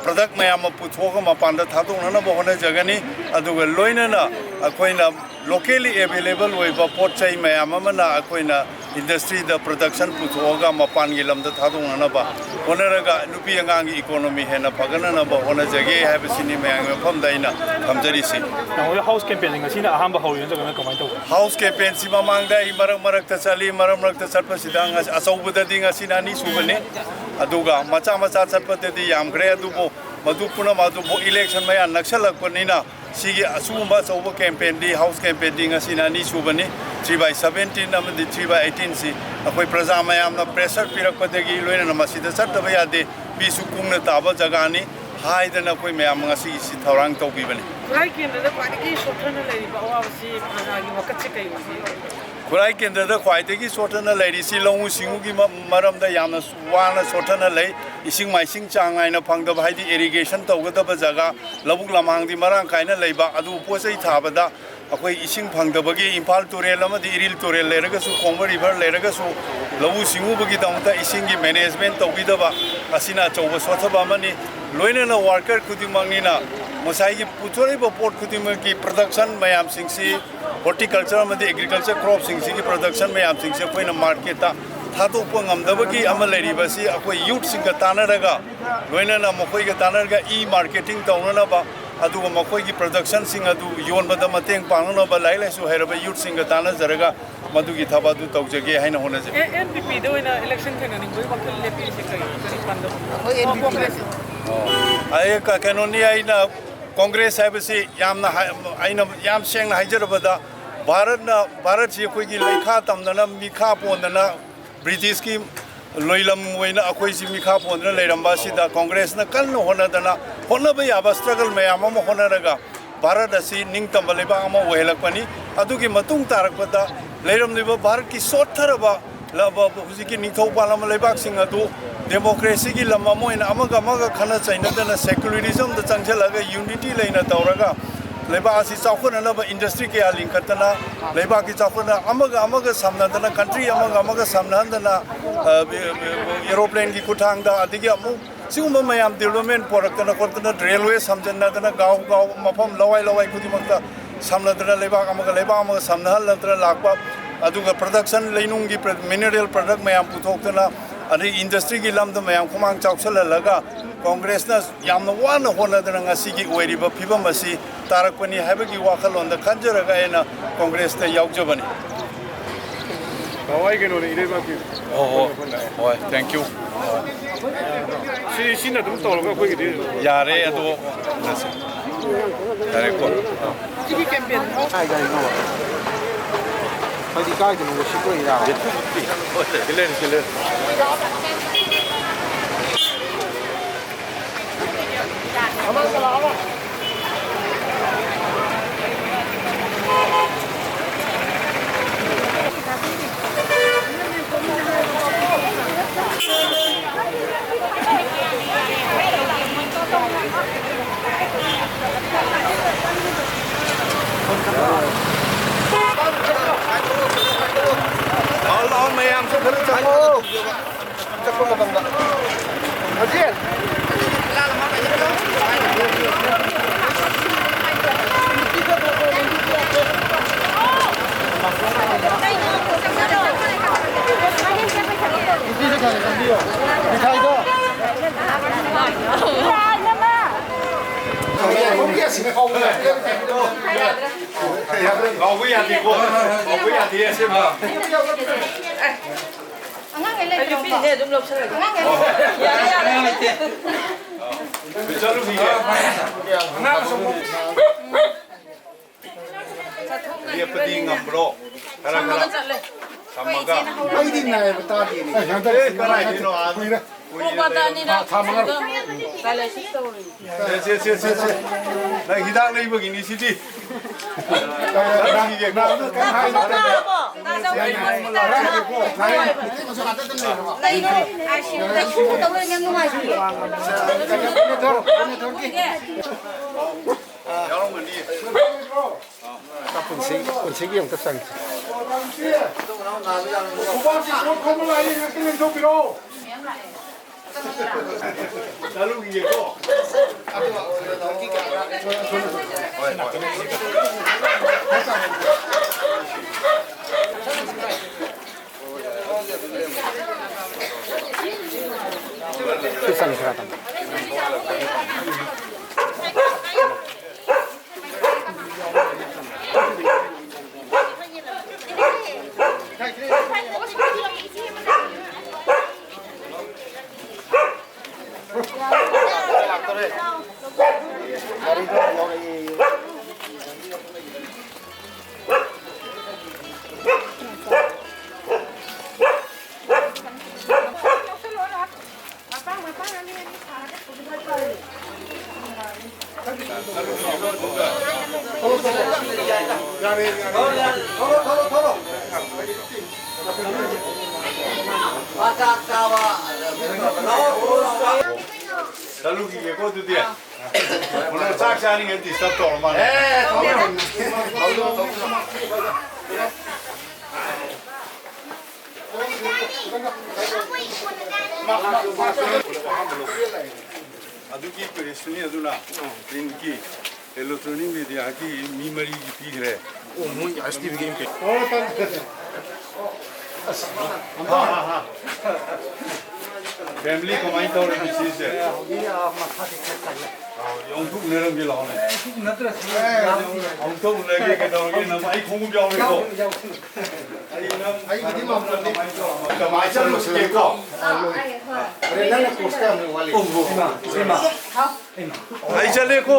product ꯃꯌꯥꯝ ꯑꯃ ꯄꯨꯊꯣꯛꯑꯒ ꯃꯄꯥꯟꯗ ꯊꯥꯗꯣꯛꯅꯅꯕ ꯍꯣꯠꯅꯖꯒꯅꯤ꯫ ꯑꯗꯨꯒ ꯂꯣꯏꯅꯅ ꯑꯩꯈꯣꯏꯅ locally available ꯑꯣꯏꯕ ꯄꯣꯠ ꯆꯩ ꯃꯌꯥꯝ ꯑꯃꯅ ꯑꯩꯈꯣꯏꯅ industryꯗ production ꯄꯨꯊꯣꯛꯑꯒ ꯃꯄꯥꯟꯒꯤ ꯂꯝꯗ ꯊꯥꯗꯣꯛꯅꯅꯕ ꯍꯣꯠꯅꯔꯒ ꯅꯨꯄꯤ ꯑꯉꯥꯡꯒꯤ economy ꯍꯦꯟꯅ ꯐꯒꯠꯅꯅꯕ ꯍꯣꯠꯅꯖꯒꯦ ꯍꯥꯏꯕꯁꯤꯅꯤ ꯃꯌꯥꯝꯒꯤ ꯃꯐꯝꯗ ꯑꯩꯅ ꯊꯝꯖꯔꯤꯁꯤ꯫ ꯅꯍꯥꯟ house campaignꯁꯦ ꯉꯁꯤꯅ ꯑꯍꯥꯟꯕ ꯍꯧꯔꯤꯔꯣ ꯅꯠꯇ꯭ꯔꯒꯅ ꯀꯃꯥꯏꯅ ꯇꯧꯕꯅꯣ? House campaignꯁꯤ ꯃꯃꯥꯡꯗ ꯑꯩ ꯃꯔꯛ ꯃꯔꯛꯇ ꯆꯠꯂꯤ꯫ ꯃꯔꯛ ꯃꯔꯛꯇ ꯆꯠꯄꯁꯤꯗ ꯉꯁꯤ ꯑꯆꯧꯕꯗꯗꯤ ꯉꯁꯤꯅ ꯑꯅꯤꯁꯨꯕꯅꯤ꯫ ꯑꯗꯨꯒ ꯃꯆꯥ ꯃꯆꯥ ꯆꯠꯄꯗꯗꯤ ꯌꯥꯝꯈ꯭ꯔꯦ꯫ ꯑꯗꯨꯕꯨ ꯃꯗꯨ ꯄꯨꯝꯅꯃꯛ ꯑꯗꯨꯕꯨ election ꯃꯌꯥ ꯅꯛꯁꯜꯂꯛꯄꯅꯤꯅ ꯁꯤꯒꯤ ꯑꯁꯤꯒꯨꯝꯕ ꯑꯆꯧꯕ campaignꯗꯤ, house campaignꯗꯤ ꯉꯁꯤꯅ ꯑꯅꯤꯁꯨꯕꯅꯤ꯫ Three by seventeen ꯑꯃꯗꯤ three by eighteenꯁꯤ ꯑꯩꯈꯣꯏ ꯄ꯭ꯔꯖꯥ ꯃꯌꯥꯝꯅ pressure ꯄꯤꯔꯛꯄꯗꯒꯤ ꯂꯣꯏꯅꯅ ꯃꯁꯤꯗ ꯆꯠꯇꯕ ꯌꯥꯗꯦ, ꯃꯤꯁꯨ ꯀꯨꯡꯅ ꯇꯥꯕ ꯖꯒꯥꯅꯤ ꯍꯥꯏꯗꯅ ꯑꯩꯈꯣꯏ ꯃꯌꯥꯝ ꯉꯁꯤꯒꯤꯁꯤ ꯊꯧꯔꯥꯡ ꯇꯧꯕꯤꯕꯅꯤ꯫ ꯈꯨꯔꯥꯏ ꯀꯦꯟꯗ꯭ꯔꯗ ꯈ꯭ꯋꯥꯏꯗꯒꯤ ꯁꯣꯠꯊꯅ ꯂꯩꯔꯤꯕ ꯑꯋꯥꯕꯁꯤ ꯄ꯭ꯔꯖꯥꯒꯤ ꯋꯥꯀꯠꯁꯤ ꯀꯩ ꯑꯣꯏꯒꯦ? ꯈꯨꯔꯥꯏ ꯀꯦꯟꯗ꯭ꯔꯗ ꯈ꯭ꯋꯥꯏꯗꯒꯤ ꯁꯣꯠꯊꯅ ꯂꯩꯔꯤꯁꯤ ꯂꯧꯎ ꯁꯤꯡꯎꯒꯤ ꯃ-, ꯃꯔꯝꯗ ꯌꯥꯝꯅ ꯋꯥꯅ ꯁꯣꯠꯊꯅ ꯂꯩ꯫ ꯏꯁꯤꯡ ꯃꯥꯏꯁꯤꯡ ꯆꯥꯡ ꯅꯥꯏꯅ ꯐꯪꯗꯕ, ꯍꯥꯏꯗꯤ irrigation ꯇꯧꯒꯗꯕ ꯖꯒꯥ, ꯂꯧꯕꯨꯛ ꯂꯝꯍꯥꯡꯗꯤ ꯃꯔꯥꯡ ꯀꯥꯏꯅ ꯂꯩꯕ, ꯑꯗꯨꯕꯨ ꯄꯣꯠ ꯆꯩ ꯊꯥꯕꯗ ꯑꯩꯈꯣꯏ ꯏꯁꯤꯡ ꯐꯪꯗꯕꯒꯤ ꯏꯝꯐꯥꯜ ꯇꯨꯔꯦꯜ ꯑꯃꯗꯤ ꯏꯔꯤꯜ ꯇꯨꯔꯦꯜ ꯂꯩꯔꯒꯁꯨ, ꯈꯣꯡꯕ river ꯂꯩꯔꯒꯁꯨ ꯂꯧꯎ ꯁꯤꯡꯎꯕꯒꯤꯗꯃꯛꯇ ꯏꯁꯤꯡꯒꯤ management ꯇꯧꯕꯤꯗꯕ ꯑꯁꯤꯅ ꯑꯆꯧꯕ ꯁꯣꯠꯊꯕ ꯑꯃꯅꯤ꯫ ꯂꯣꯏꯅꯅ worker ꯈꯨꯗꯤꯡꯃꯛꯅꯤꯅ ꯉꯁꯥꯏꯒꯤ ꯄꯨꯊꯣꯔꯛꯏꯕ ꯄꯣꯠ ꯈꯨꯗꯤꯡꯃꯛꯀꯤ production ꯃꯌꯥꯝꯁꯤꯡꯁꯤ, horticulture ꯑꯃꯗꯤ agriculture cropꯁꯤꯡꯁꯤꯒꯤ production ꯃꯌꯥꯝꯁꯤꯡꯁꯤ ꯑꯩꯈꯣꯏꯅ marketꯇ ꯊꯥꯗꯣꯛꯄ ꯉꯝꯗꯕꯒꯤ ꯑꯃ ꯂꯩꯔꯤꯕꯁꯤ ꯑꯩꯈꯣꯏ ꯌꯨꯠꯁꯤꯡꯒ ꯇꯥꯟꯅꯔꯒ, ꯂꯣꯏꯅꯅ ꯃꯈꯣꯏꯒ ꯇꯥꯟꯅꯔꯒ ꯏ ꯃꯥꯔꯀꯦꯇꯤꯡ ꯇꯧꯅꯅꯕ, ꯑꯗꯨꯒ ꯃꯈꯣꯏꯒꯤ ꯄ꯭ꯔꯗꯛꯁꯟꯁꯤꯡ ꯑꯗꯨ ꯌꯣꯟꯕꯗ ꯃꯇꯦꯡ ꯄꯥꯡꯅꯅꯕ ꯂꯥꯏꯔꯤꯛ ꯂꯥꯏꯁꯨ ꯍꯩꯔꯕ ꯌꯨꯠꯁꯤꯡꯒ ꯇꯥꯟꯅꯖꯔꯒ ꯃꯗꯨꯒꯤ ꯊꯕꯛ ꯑꯗꯨ ꯇꯧꯖꯒꯦ ꯍꯥꯏꯅ ꯍꯣꯠꯅꯖꯩ꯫ ꯑꯦ, ꯑꯦꯟ ꯄꯤ ꯄꯤꯗ ꯑꯣꯏꯅ ꯏꯂꯦꯛꯁꯟ ꯊꯦꯡꯅꯅꯤꯡꯕꯒꯤ ꯋꯥꯈꯜ ꯂꯦꯞꯄꯤꯔꯤꯁꯦ ꯀꯔꯤ, ꯀꯔꯤ ꯄꯥꯟꯗꯝ? ꯑꯩꯈꯣꯏ ꯑꯦꯟ ꯄꯤ ꯄꯤ꯫ ꯀꯣꯡꯒ꯭ꯔꯦꯁ꯫ ꯑꯣ, ꯑꯩ ꯀ-, ꯀꯩꯅꯣꯅꯤ, ꯑꯩꯅ ꯀꯣꯡꯒ꯭ꯔꯦꯁ ꯍꯥꯏꯕꯁꯤ ꯌꯥꯝꯅ ꯍꯥꯏ-, ꯑꯩꯅ ꯌꯥꯝ ꯁꯦꯡꯅ ꯍꯥꯏꯖꯔꯕꯗ, ꯚꯥꯔꯠꯅ, ꯚꯥꯔꯠꯁꯤ ꯑꯩꯈꯣꯏꯒꯤ ꯂꯩꯈꯥ ꯇꯝꯗꯅ, ꯃꯤꯈꯥ ꯄꯣꯟꯗꯅ, ꯕ꯭ꯔꯤꯇꯤꯁꯀꯤ ꯂꯣꯏꯂꯝ ꯑꯣꯏꯅ ꯑꯩꯈꯣꯏꯁꯤ ꯃꯤꯈꯥ ꯄꯣꯟꯗꯅ ꯂꯩꯔꯝꯕ ꯑꯁꯤꯗ ꯀꯣꯡꯒ꯭ꯔꯦꯁꯅ ꯀꯟꯅ ꯍꯣꯠꯅꯗꯅ, ꯍꯣꯠꯅꯕ ꯌꯥꯕ ꯁ꯭ꯇ꯭ꯔꯒꯜ ꯃꯌꯥꯝ ꯑꯃ ꯍꯣꯠꯅꯔꯒ ꯚꯥꯔꯠ ꯑꯁꯤ ꯅꯤꯡꯇꯝꯕ ꯂꯩꯕꯥꯛ ꯑꯃ ꯑꯣꯏꯍꯜꯂꯛꯄꯅꯤ꯫ ꯑꯗꯨꯒꯤ ꯃꯇꯨꯡ ꯇꯥꯔꯛꯄꯗ ꯂꯩꯔꯝꯂꯤꯕ ꯚꯥꯔꯠꯀꯤ ꯁꯣꯠꯊꯔꯕ ꯂꯕ-, ꯍꯧꯖꯤꯛꯀꯤ ꯅꯤꯡꯊꯧ ꯄꯥꯜꯂꯝꯕ ꯂꯩꯕꯥꯛꯁꯤꯡ ꯑꯗꯨ ꯗꯦꯃꯣꯀ꯭ꯔꯦꯁꯤꯒꯤ ꯂꯝ ꯑꯃ ꯑꯣꯏꯅ ꯑꯃꯒ ꯑꯃꯒ ꯈꯠꯅ ꯆꯩꯅꯗꯅ ꯁꯦꯀꯨꯂꯔꯤꯖꯝꯗ ꯆꯪꯁꯤꯜꯂꯒ ꯌꯨꯅꯤꯇꯤ ꯂꯩꯅ ꯇꯧꯔꯒ ꯂꯩꯕꯥꯛ ꯑꯁꯤ ꯆꯥꯎꯈꯠꯅꯅꯕ ꯏꯟꯗꯁꯇ꯭ꯔꯤ ꯀꯌꯥ ꯂꯤꯡꯈꯠꯇꯅ ꯂꯩꯕꯥꯛꯀꯤ ꯆꯥꯎꯈꯠꯅ ꯑꯃꯒ ꯑꯃꯒ ꯁꯝꯅꯗꯅ, ꯀꯟꯇ꯭ꯔꯤ ꯑꯃꯒ ꯑꯃꯒ ꯁꯝꯅꯍꯟꯗꯅ, ꯑ, ꯕꯤ-, ꯕꯤ-, ꯑꯦꯔꯣꯄ꯭ꯂꯦꯟꯒꯤ ꯈꯨꯠꯊꯥꯡꯗ, ꯑꯗꯒꯤ ꯑꯃꯨꯛ ꯁꯤꯒꯨꯝꯕ ꯃꯌꯥꯝ ꯗꯤꯕ꯭ꯂꯞꯃꯦꯟ ꯄꯣꯔꯛꯇꯅ ꯈꯣꯠꯇꯅ, ꯔꯦꯜꯋꯦ ꯁꯝꯖꯟꯅꯗꯅ, ꯒꯥꯎ ꯒꯥꯎ ꯃꯐꯝ ꯂꯋꯥꯏ ꯂꯋꯥꯏ ꯈꯨꯗꯤꯡꯃꯛꯇ ꯁꯝꯅꯗꯅ, ꯂꯩꯕꯥꯛ ꯑꯃꯒ ꯂꯩꯕꯥꯛ ꯑꯃꯒ ꯁꯝꯅꯍꯜꯂꯗꯅ ꯂꯥꯛꯄ, ꯑꯗꯨꯒ ꯄ꯭ꯔꯗꯛꯁꯟ, ꯂꯩꯅꯨꯡꯒꯤ ꯄ꯭ꯔ-, ꯃꯤꯅꯔꯦꯜ ꯄ꯭ꯔꯗꯛ ꯃꯌꯥꯝ ꯄꯨꯊꯣꯛꯇꯅ, ꯑꯗꯩ ꯏꯟꯗꯁꯇ꯭ꯔꯤꯒꯤ ꯂꯝꯗ ꯃꯌꯥꯝ ꯈꯨꯃꯥꯡ ꯆꯥꯎꯁꯜꯍꯜꯂꯒ ꯀꯣꯡꯒ꯭ꯔꯦꯁꯅ ꯌꯥꯝꯅ ꯋꯥꯅ ꯍꯣꯠꯅꯗꯅ ꯉꯁꯤꯒꯤ ꯑꯣꯏꯔꯤꯕ ꯐꯤꯕꯝ ꯑꯁꯤ ꯇꯥꯔꯛꯄꯅꯤ ꯍꯥꯏꯕꯒꯤ ꯋꯥꯈꯜꯂꯣꯟꯗ ꯈꯟꯖꯔꯒ ꯑꯩꯅ ꯀꯣꯡꯒ꯭ꯔꯦꯁꯇ ꯌꯥꯎꯖꯕꯅꯤ꯫ ꯕꯕꯥ, ꯑꯩ ꯀꯩꯅꯣꯅꯦ, ꯏꯔꯩꯕꯥꯛꯀꯤ꯫ ꯑꯣ, ꯑꯣ, ꯍꯣꯏ, thank you꯫ ꯁꯤ, ꯁꯤꯅ ꯑꯗꯨꯝ ꯇꯧꯔꯒ ꯑꯩꯈꯣꯏꯒꯤꯗꯤ ꯌꯥꯔꯦ, ꯑꯗꯣ ꯎꯅꯁꯦ꯫ ꯌꯥꯔꯦꯀꯣ? ꯁꯤꯒꯤ ꯀꯦꯝꯄꯦꯟ ꯀꯥꯏ ꯀꯥꯏꯗꯅꯣ? ꯍꯥꯏꯗꯤ ꯀꯥꯏꯗꯅꯣ ꯁꯤ ꯄꯨꯔꯛꯏꯔꯥ? ꯁꯤ ꯂꯩꯔꯦ, ꯁꯤ ꯂꯩꯔꯦ꯫ ꯂꯥꯛꯑꯣ, ꯂꯥꯛꯑꯣ, ꯃꯌꯥꯝꯁꯨ ꯈꯔ ꯆꯪꯉꯛꯑꯣ꯫ ꯆꯠꯄ ꯃꯇꯝꯗ꯫ ꯍꯧꯖꯤꯛ꯫ ꯀꯥꯎꯕ ꯌꯥꯗꯦꯀꯣ꯫ ꯀꯥꯎꯕ ꯌꯥꯗꯦ, ꯑꯁꯦꯡꯕ꯫ ꯑꯉꯥꯡꯈꯩ ꯂꯩꯇ꯭ꯔꯣ? ꯅꯨꯄꯤꯅꯦ, ꯑꯗꯨꯝ ꯂꯧꯁꯜꯂꯒꯦ꯫ ꯑꯉꯥꯡꯈꯩ ꯂꯩꯇ꯭ꯔꯣ? ꯌꯥꯔꯦ, ꯌꯥꯔꯦ꯫ ꯆꯠꯂꯨꯈꯤꯒꯦ꯫ ꯂꯦꯞꯄꯗꯤ ꯉꯝꯕ꯭ꯔꯣ? ꯈꯔ, ꯈꯔ꯫ ꯁꯝꯃꯒ ꯆꯠꯂꯦ꯫ ꯁꯝꯃꯒ꯫ ꯑꯩꯗꯤ ꯅꯥꯏꯕ ꯇꯥꯗꯦꯅꯦ꯫ ꯑꯦ, ꯀꯗꯥꯏꯗꯩꯅꯣ? ꯑꯥ, ꯀꯨꯏꯔꯦ꯫ ꯄꯨꯡ ꯄꯥꯇꯥꯅꯤꯅ ꯊꯥ ꯃꯉꯥ꯫ Dialysis ꯇꯧꯔꯤ꯫ ꯁꯦ, ꯁꯦ, ꯁꯦ, ꯁꯦ, ꯁꯦ꯫ ꯅꯪ ꯍꯤꯗꯥꯛ ꯂꯩꯕꯒꯤꯅꯤ ꯁꯤꯗꯤ꯫ ꯅꯥꯕꯗꯣ ꯀꯩꯝ ꯍꯥꯏꯅꯨ꯫ ꯇꯥꯔꯕꯣ? ꯀꯩꯅꯣ? ꯂꯩꯁꯨ ꯇꯧꯔ ꯌꯥꯝ ꯅꯨꯡꯉꯥꯏꯇꯦ꯫ ꯌꯥꯎꯔꯝꯒꯅꯤ꯫ ꯄꯨꯟꯁꯤ, ꯄꯨꯟꯁꯤꯒꯤ ꯑꯃꯨꯛꯇ ꯆꯪꯁꯤ꯫ ꯆꯠꯂꯨꯈꯤꯒꯦꯀꯣ꯫ ꯆꯠꯂꯨꯈꯤꯒꯦꯀꯣ ꯑꯗꯨꯗꯤ꯫ ꯆꯥꯛ ꯆꯥꯔꯤꯉꯩ disturb ꯇꯧꯔ ꯃꯥꯜꯂꯦ꯫ ꯑꯗꯨꯒꯤ press ꯇꯨꯅꯤ ꯑꯗꯨꯅ print ꯀꯤ electronic media ꯒꯤ ꯃꯤ ꯃꯔꯤꯒꯤ ꯄꯤꯈ꯭ꯔꯦ꯫ ꯑꯣ, ꯃꯣꯏ ꯑꯦꯁ ꯇꯤ ꯚꯤ ꯒꯤ ꯑꯦꯝ ꯄꯤ꯫ Family ꯀꯃꯥꯏꯅ ꯇꯧꯔꯦ ꯃꯤꯁꯤꯁꯦ? ꯍꯧꯖꯤꯛ, ꯑ, ꯃꯁꯥꯗꯤ ꯈꯔ ꯀꯜꯂꯦ꯫ ꯑ, ꯑꯃꯨꯛꯇ ꯎꯅꯔꯝꯒꯦ ꯂꯥꯛꯑꯣꯅꯦ꯫ ꯑꯦ, ꯁꯤ ꯎꯅꯗ꯭ꯔꯁꯨ ꯑꯦ, ꯌꯥꯕꯨꯗꯤ ꯌꯥꯏ꯫ ꯑꯃꯨꯛꯇ ꯎꯅꯒꯦ ꯀꯩꯗꯧꯔꯒꯦ? ꯅꯪ ꯑꯩ ꯈꯣꯡꯎꯞ ꯌꯥꯎꯔꯦꯀꯣ꯫ ꯌꯥꯎ-, ꯌꯥꯎꯁꯤꯜꯂꯨ꯫ ꯑꯩ ꯅꯪ ꯑꯩꯒꯤꯗꯤ ꯃꯥꯝꯇꯣꯟꯅꯤ꯫ ꯀꯃꯥꯏꯅ ꯇꯧꯔꯝꯃꯣ? ꯀꯃꯥꯏꯅ ꯇꯧꯔꯝꯃꯣ? ꯑꯥ, ꯑꯩ, ꯍꯣꯏ꯫ ꯑꯗꯩ ꯅꯪꯅ ꯀꯣꯔꯁ ꯀꯌꯥꯝ ꯋꯥꯠꯂꯤ? ꯑꯣ, ꯍꯣ꯫ ꯏꯃꯥ, ꯏꯃꯥ꯫ ꯍꯥꯎ꯫ ꯑꯩ ꯆꯠꯂꯦꯀꯣ꯫